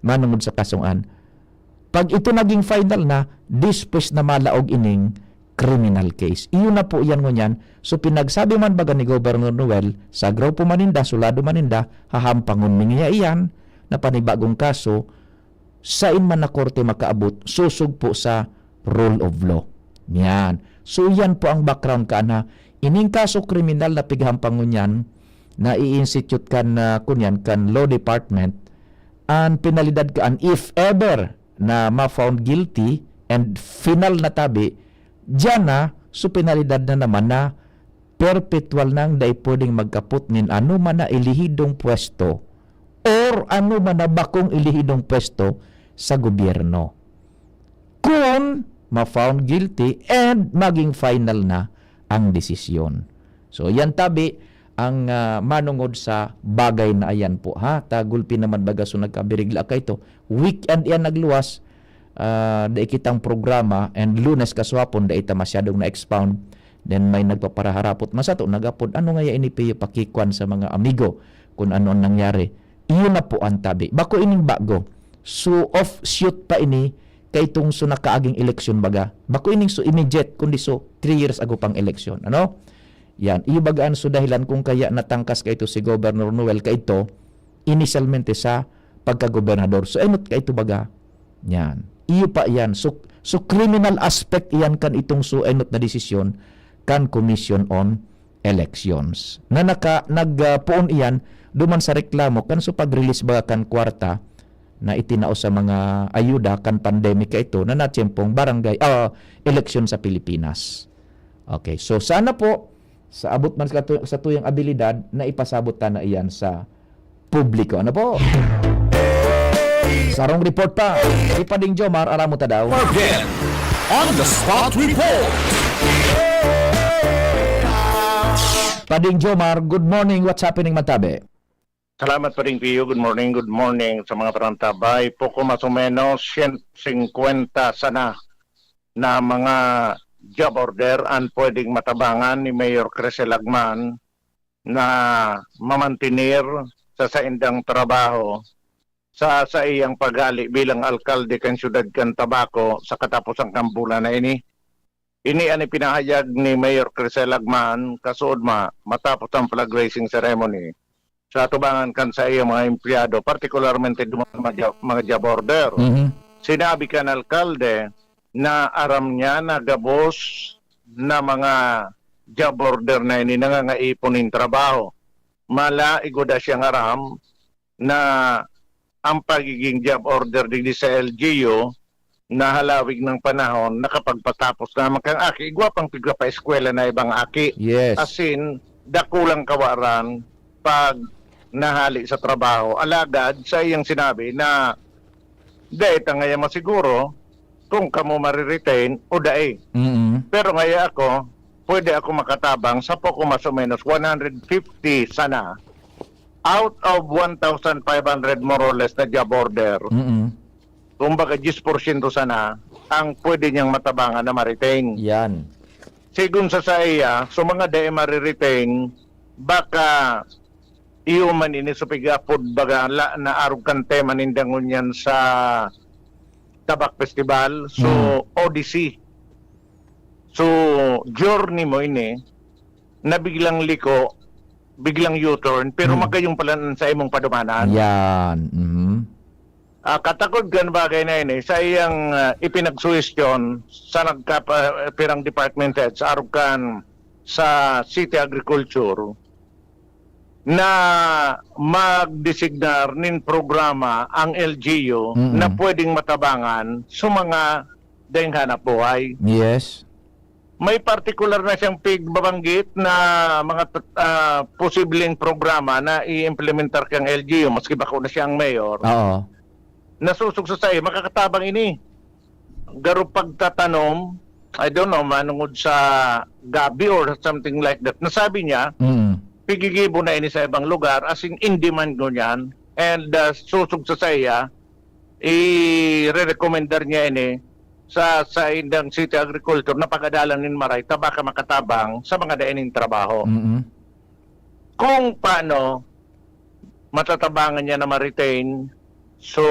manungod sa kasong an. Pag ito naging final na, dispes na malaog ining criminal case. Iyo na po iyan ngunyan. So, pinagsabi man baga ni Governor Noel, sa grupo man ninda, sulado man ninda, hahampangon mi ngiya iyan, na panibagong kaso, sain man na korte makaabot, sosog po sa rule of law. Yan. So, yan po ang background ka na. Ining kaso kriminal na pighampangon yan, na i-institute kan, ah, kunyan, kan law department, an penalidad kaan, if ever na ma-found guilty and final na tabi, diyan na, so penalidad na naman na perpetual nang dai pwedeng magkapot nin ano man na elihidong pwesto or ano man na bakong elihidong pwesto sa gobyerno. Kun ma-found guilty and maging final na ang desisyon. So, yan tabi ang, ah, manungod sa bagay na ayan po, ha? Ta gulpi naman baga so nagkabirigla kaito. Weekend yan nagluwas, ah, dai kitang programa, and Lunes kaswapon, dai ta masyadong na-expound. Then may nagpaparaharapot man sato, nagapod, "Ano ngaya ini, Pio, pakikwan sa mga amigo kung ano ang nangyari." Iyo na po ang tabi. Bako ining bago. So, offshoot pa ini kay itong so nakaaging eleksyon baga. Bako ining so immediate, kundi so three years ago pang eleksyon. Ano? Yan. Iyo baga an so dahilan kung kaya natangkas kaito si Governor Noel kaito, inisyalmente sa pagkagobernador. So, enot kaito baga. Yan. Iyo pa yan. So, so criminal aspect iyan kan itong so enot na desisyon kan Commission on Elections. Na naka, nag, ah, poon iyan duman sa reklamo kan so pag-release baga kan kwarta na itinao sa mga ayuda kan pandemic kaito na natsiyempong barangay, ah, eleksyon sa Pilipinas. Okay, so sana po, sa abot man sa katu-, sa tuyang abilidad, na ipasabot ta na iyan sa publiko. Ano po? Sarong report pa. Si Pading Jomar, aram mo ta daw. Again, on the spot report. Pading Jomar, good morning. What's happening, Matabe? Salamat, Pading Pio. Good morning, good morning sa mga parantabay. Poko mas o menos siyento singkwenta sana na mga job order an pwedeng matabangan ni Mayor Crisel Agman na mamantener sa saindang trabaho sa saiyang paghale bilang alkalde kan siyudad kan Tabaco sa kataposan kan bulan na ini. Ini an ipinahayag ni Mayor Crisel Agman kasuodma matapos ang flag raising ceremony sa atubangan kan saiyang mga empleyado, partikularmente duman sa mga job, mga job order. Mhm. Sinabi kan alkalde na aram niya na gabos na mga job order na ini nangangaipon nin trabaho. Mala, igwa da siyang aram na ang pagiging job order digdi sa L G U na halawig ng panahon, nakapagpatapos naman kang aki. Igwa pang tigwa pa eskwela na ibang aki. Yes. As in, dakulang kawaran pag nahali sa trabaho. Alagad, sa iyang sinabi na dai ta ngaya masiguro kung kamo mariretain o dai. Mm-mm. Pero ngaya ako, pwede ako makatabang sa poko mas o menos one hundred fifty sana out of one thousand five hundred more or less na job order. Mm-mm. Kumbaga, diyes porsyento sana ang pwede niyang matabangan na ma-retain. Yan. Sigon sa saiya, so mga dai ma-retain, baka iyo man ini so pig-apod baga la, na arog kan tema ninda ngunyan sa Tabak Festival. So, Mm. odyssey. So, journey mo ini na biglang liko, biglang U-turn, pero Mm. magayong pala sa imong padumanan. Yan. Mhm. Ah, katakod kan bagay na ini, sa iyang, ah, ipinagsuhestyon sa nagkapa-, pirang department head sa arog kan sa City Agriculture na magdesignar nin programa ang L G U Mm. na pwedeng matabangan sa mga daing hanap buhay. Yes. May partikular na siyang pigbabanggit na mga t-, ah, posibleng programa na i-implementar kang L G U, maski bako na siyang mayor, Oo. nasusog sa sayo, makakatabang ini. Garo pagtatanom, I don't know, manungod sa gabi or something like that. Nasabi niya, Mm. pigigibo na ini sa ibang lugar, as in, in demand ngunyan, and, ah, susog sa saya, i-recommendar niya ini sa, sa indang city agriculture na pagadalan nin maray, ta baka makatabang sa mga daining trabaho. Mm. Kung paano matatabangan niya na ma-retain, so,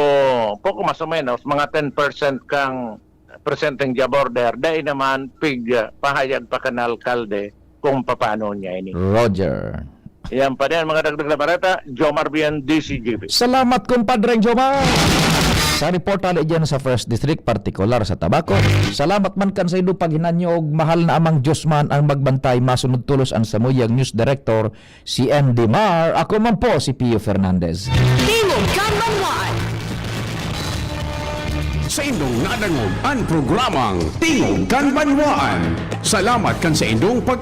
poko mas o menos, mga ten percent kang presenteng job order, dai naman pig, ah, pahayag pa kan alkalde kung papaano niya ini. Roger. Yan pa din, mga dagdag na bareta, Jomar Bian, D C G B. Salamat, kumpadreng Jomar. Sa report ali dyan sa First District, partikular sa Tabaco. Salamat man kan sa indo paghinanyog, mahal na Amang Diyos man ang magbantay, masunod tolos ang samuyang News Director, si Andy Mar. Ako man po si Pio Fernandez. Tingog kan Banwaan. Sa indong nadangog an programang Tingog kan Banwaan. Salamat kan sa indong pag